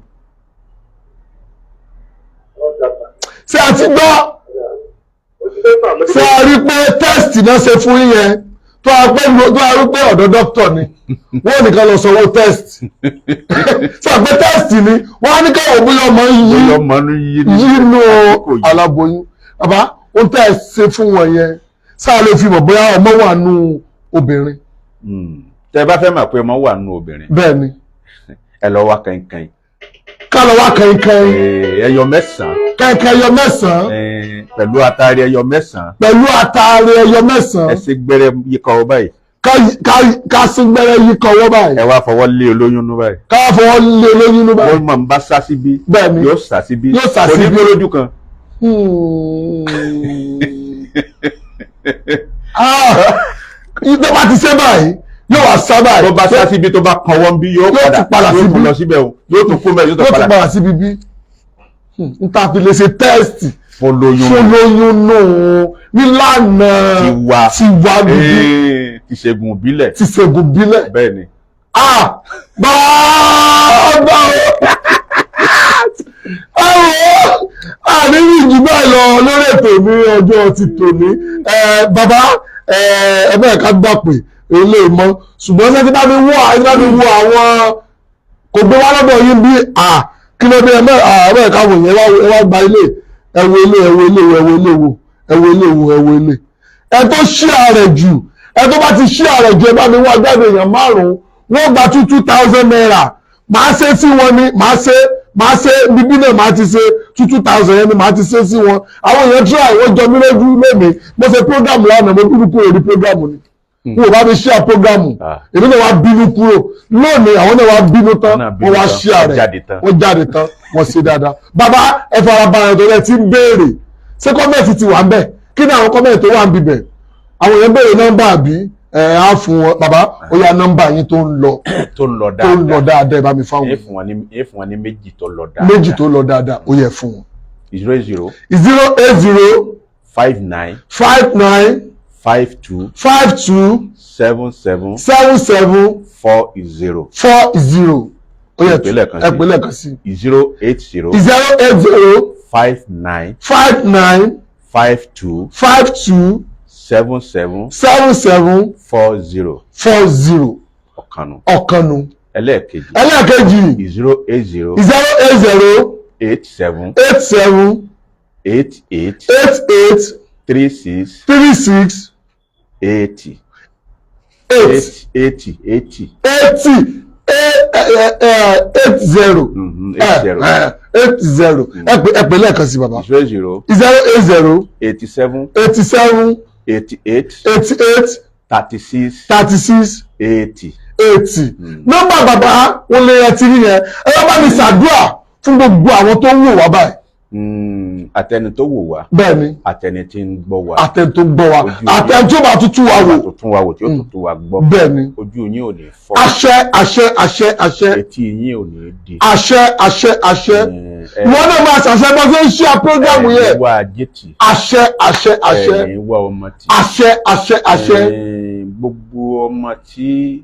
S2: Ṣé a ti gbọ́? Ṣé a rí pé test náà ṣe fún yín yẹn, tó a rí pé ọ̀dọ̀ dókítà ni wọ́n nìkan lọ sanwó test? Ṣé a pé test ni wọ́n á ní káwọn bóyá ọmọ yí
S3: Bóyá ọmọ ní yí ni.
S2: yínú
S3: Kò yí.
S2: aláboyún. Bàbá, ohun tẹ́ ẹ ṣe fún wọn yẹn, sáà lè fi mọ̀ bóyá ọmọ wà nù obìnrin?
S3: Tẹ́ ẹ bá fẹ́ mọ̀ pé ọmọ wà nù obìnrin,
S2: Bẹ́ẹ̀ ni.
S3: ẹ lọ wá kẹ̀kẹ́.
S2: Ká lọ wá kẹ̀kẹ́.
S3: Ẹyọ 9.
S2: Kẹ̀kẹ́ ẹyọ 9.
S3: Pẹ̀lú atari ẹyọ 9.
S2: Pẹ̀lú àtàrí ẹyọ 9.
S3: Ẹ ṣe gbẹrẹ yíkọ ọ báyìí.
S2: Ká sí gbẹ́rẹ́ yí kọwọ́ báyìí.
S3: Ẹ wá fọwọ́ lé olóyún nú báyìí.
S2: Ká fọwọ́ lé olóyún nú báyìí.
S3: Wọ́n mọ̀ ń bá sá síbí.
S2: Bẹ́ẹ̀ ni.
S3: Yóò sá síbí.
S2: Yóò sá síbí.
S3: Onígbó lójú kan.
S2: Ah, tó bá ti ṣe báyìí. Yóò wá sábà.
S3: Tó bá sá síbi, tó bá kan wọ́n bí, yóò
S2: Yóò
S3: padà
S2: tún padà
S3: yóò tún
S2: síbí.
S3: lọ síbẹ̀ o, yóò tún kú mẹ́, yóò tún
S2: Yóò tún
S3: padà.
S2: padà síbi bí n ta fi lè ṣe test
S3: Fún lóyún.
S2: Fún lóyún nù nílànà
S3: Tiwa.
S2: Tiwa bíbí.
S3: Ti ṣègùn ìbílẹ̀.
S2: Ti ṣègùn bílẹ̀.
S3: Bẹ́ẹ̀ ni.
S2: Ah, bàbá o, ẹ wo, àníyí jù báyìí lọ lórí ètò ní ọjọ́ ti tòní. Ẹ bàbá, ẹ bẹ́ẹ̀ ká gbà pé ilé mọ́, ṣùgbọ́n ṣé tí bá mi wọ ẹ, tí bá mi wọ àwọn kò gbé wá lọ́dọ̀ yín bí à kí ló dé? Ẹ bẹ́ẹ̀ ká wò yẹn. Ẹ wá gba ilé, ẹ wo ilé, ẹ wo ilé, ẹ wo ilé wo, ẹ wo ilé wo, ẹ wo ilé. Ẹ tó share rẹ̀ jù, ẹ tó bá ti share rẹ̀ jù, ẹ bá mi wá jáde èèyàn 5, wọ́n gba 2,000 naira. Màá ṣe sí wọn ni, màá ṣe bíbí náà, màá ti ṣe 2,000 yẹn ni màá ti ṣe sí wọn. Àwọn èèyàn try, wọ́n jọ mí lójú lónìí. Mo ṣe program lánàá, mo bínú kúrò ní program ni, wọn ò bá mi share program.
S3: Ah.
S2: Èmi náà wá bínú kúrò lónìí, àwọn náà wá bínú tán.
S3: Wọ́n náà bínú
S2: Wọ́n wá
S3: tán,
S2: share
S3: wọ́n
S2: rẹ̀.
S3: jáde tán.
S2: Wọ́n jáde tán, wọ́n ṣe dáadáa. Bàbá, ẹ fara balẹ̀ tó rẹ ti ń béèrè, ṣé comment ti wà ń bẹ̀? Kí ni àwọn comment tó wà ń bibẹ̀? Àwọn èèyàn béèrè nọ́mbà àbí ẹ á fún wọn. Bàbá, ó yá, nọ́mbà yín tó ń lọ.
S3: Tó ń lọ
S2: Tó ń lọ
S3: dáadáa.
S2: dáadáa, ẹ bá mi fáwọn.
S3: Ẹ fún wọn ní méjì tó lọ dáadáa.
S2: Méjì tó lọ dáadáa, ó yẹ fún wọn.
S3: 0 0
S2: 080
S3: 59
S2: 59
S3: 52
S2: 52
S3: 77
S2: 77
S3: 40.
S2: 40. Ó yẹ.
S3: Ẹ pè lẹ́ẹ̀kan sí.
S2: Ẹ pè lẹ́ẹ̀kan sí.
S3: 080
S2: 080
S3: 59
S2: 59
S3: 52
S2: 52
S3: 77
S2: 77
S3: 40.
S2: 40.
S3: Ọ̀kanu.
S2: Ọ̀kanu.
S3: Ẹlẹ́ẹ̀kejì.
S2: Ẹlẹ́ẹ̀kejì.
S3: 080
S2: 080
S3: 87
S2: 87
S3: 88
S2: 88
S3: 36
S2: 36
S3: 80.
S2: 8.
S3: 80 80.
S2: 80, 80.
S3: 80.
S2: 80. Ẹ pè lẹ́ẹ̀kan sí, bàbá.
S3: 00
S2: 080
S3: 87
S2: 87
S3: 88
S2: 88
S3: 36
S2: 36
S3: 80.
S2: 80. Nọ́mbà bàbá wọn lè ẹ ti rí yẹn. Ẹ bá mi ṣàdúrà fún gbogbo àwọn tó ń wò wá báyìí.
S3: Àtẹni tó wò wá,
S2: Bẹ́ẹ̀ ni.
S3: àtẹni tí ń gbọ́ wá,
S2: Àtẹni tó gbọ́ wa,
S3: Ojú yín.
S2: àtẹni tó bá tuntun wa wò.
S3: Tó tún wa wò, tí ó tún tún wa gbọ́.
S2: Bẹ́ẹ̀ ni.
S3: Ojú yín ò ní fọ́.
S2: Àṣẹ, àṣẹ, àṣẹ, àṣẹ.
S3: Etí yín ò ní di.
S2: Àṣẹ, àṣẹ, àṣẹ. Ìwọ náà máa ṣàṣẹ bá ṣe ń ṣe program
S3: Ẹ̀yin
S2: yẹn.
S3: wá ajé tì.
S2: Àṣẹ, àṣẹ, àṣẹ.
S3: Ẹ̀yin wá ọmọ tì.
S2: Àṣẹ, àṣẹ, àṣẹ.
S3: Gbogbo ọmọ tí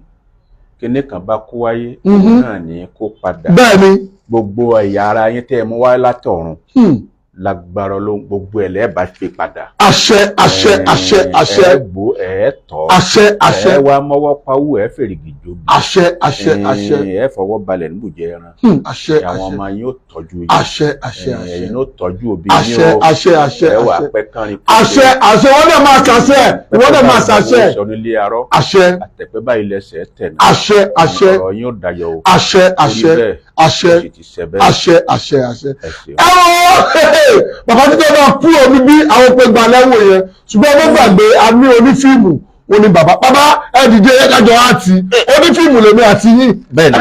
S3: kinní kan bá kó wáyé náà ní kó padà.
S2: Bẹ́ẹ̀ ni.
S3: Gbogbo ẹ̀yà ara yín tẹ́ ẹ mú wáyé látọ̀run, lágbára ló gbogbo ẹ̀ lẹ́ẹ̀bá fi padà.
S2: Àṣẹ, àṣẹ, àṣẹ, àṣẹ.
S3: Ẹ gbó, ẹ tọ́.
S2: Àṣẹ, àṣẹ.
S3: Ẹ wá mọ́wọ́ pawú, ẹ fèrègì jóbi.
S2: Àṣẹ, àṣẹ, àṣẹ.
S3: Ẹ fọwọ́ balẹ̀ níbùjẹ́ ẹran.
S2: Àṣẹ.
S3: Àwọn
S2: Àṣẹ.
S3: ọmọ yín ó tọ́jú yín.
S2: Àṣẹ, àṣẹ, àṣẹ.
S3: Ẹ̀yin ó tọ́jú òbí yín
S2: Àṣẹ.
S3: o.
S2: Àṣẹ, àṣẹ.
S3: Ẹ wà
S2: Àṣẹ.
S3: pẹ́ kánrin.
S2: Àṣẹ, àṣẹ. Wọ́n náà máa ṣàṣẹ, wọ́n náà máa ṣàṣẹ.
S3: Sọ nílé arọ́.
S2: Àṣẹ.
S3: Àtẹ̀pẹ́ báyìí lẹ́sẹ̀ tẹ̀ náà.
S2: Àṣẹ, àṣẹ.
S3: Ọ̀rọ̀ yín ó dayọ̀ o.
S2: Àṣẹ, àṣẹ.
S3: Orí bẹ́ẹ̀,
S2: Àṣẹ.
S3: ó sì ti ṣẹ bẹ́ẹ̀.
S2: Àṣẹ, àṣẹ, àṣẹ.
S3: Ẹ ṣeun.
S2: Ẹ wọ bàbá títọ́ náà kúrò níbí, àwọn pé gba lẹ́wọ̀ yẹn, ṣùgbọ́n ẹ má gbàgbé, a ní onífíìmù. Ó ní bàbá, bàbá, ẹ dìde, ẹ kájọ àti onífíìmù lèmi àti yín.
S3: Bẹ́ẹ̀ni.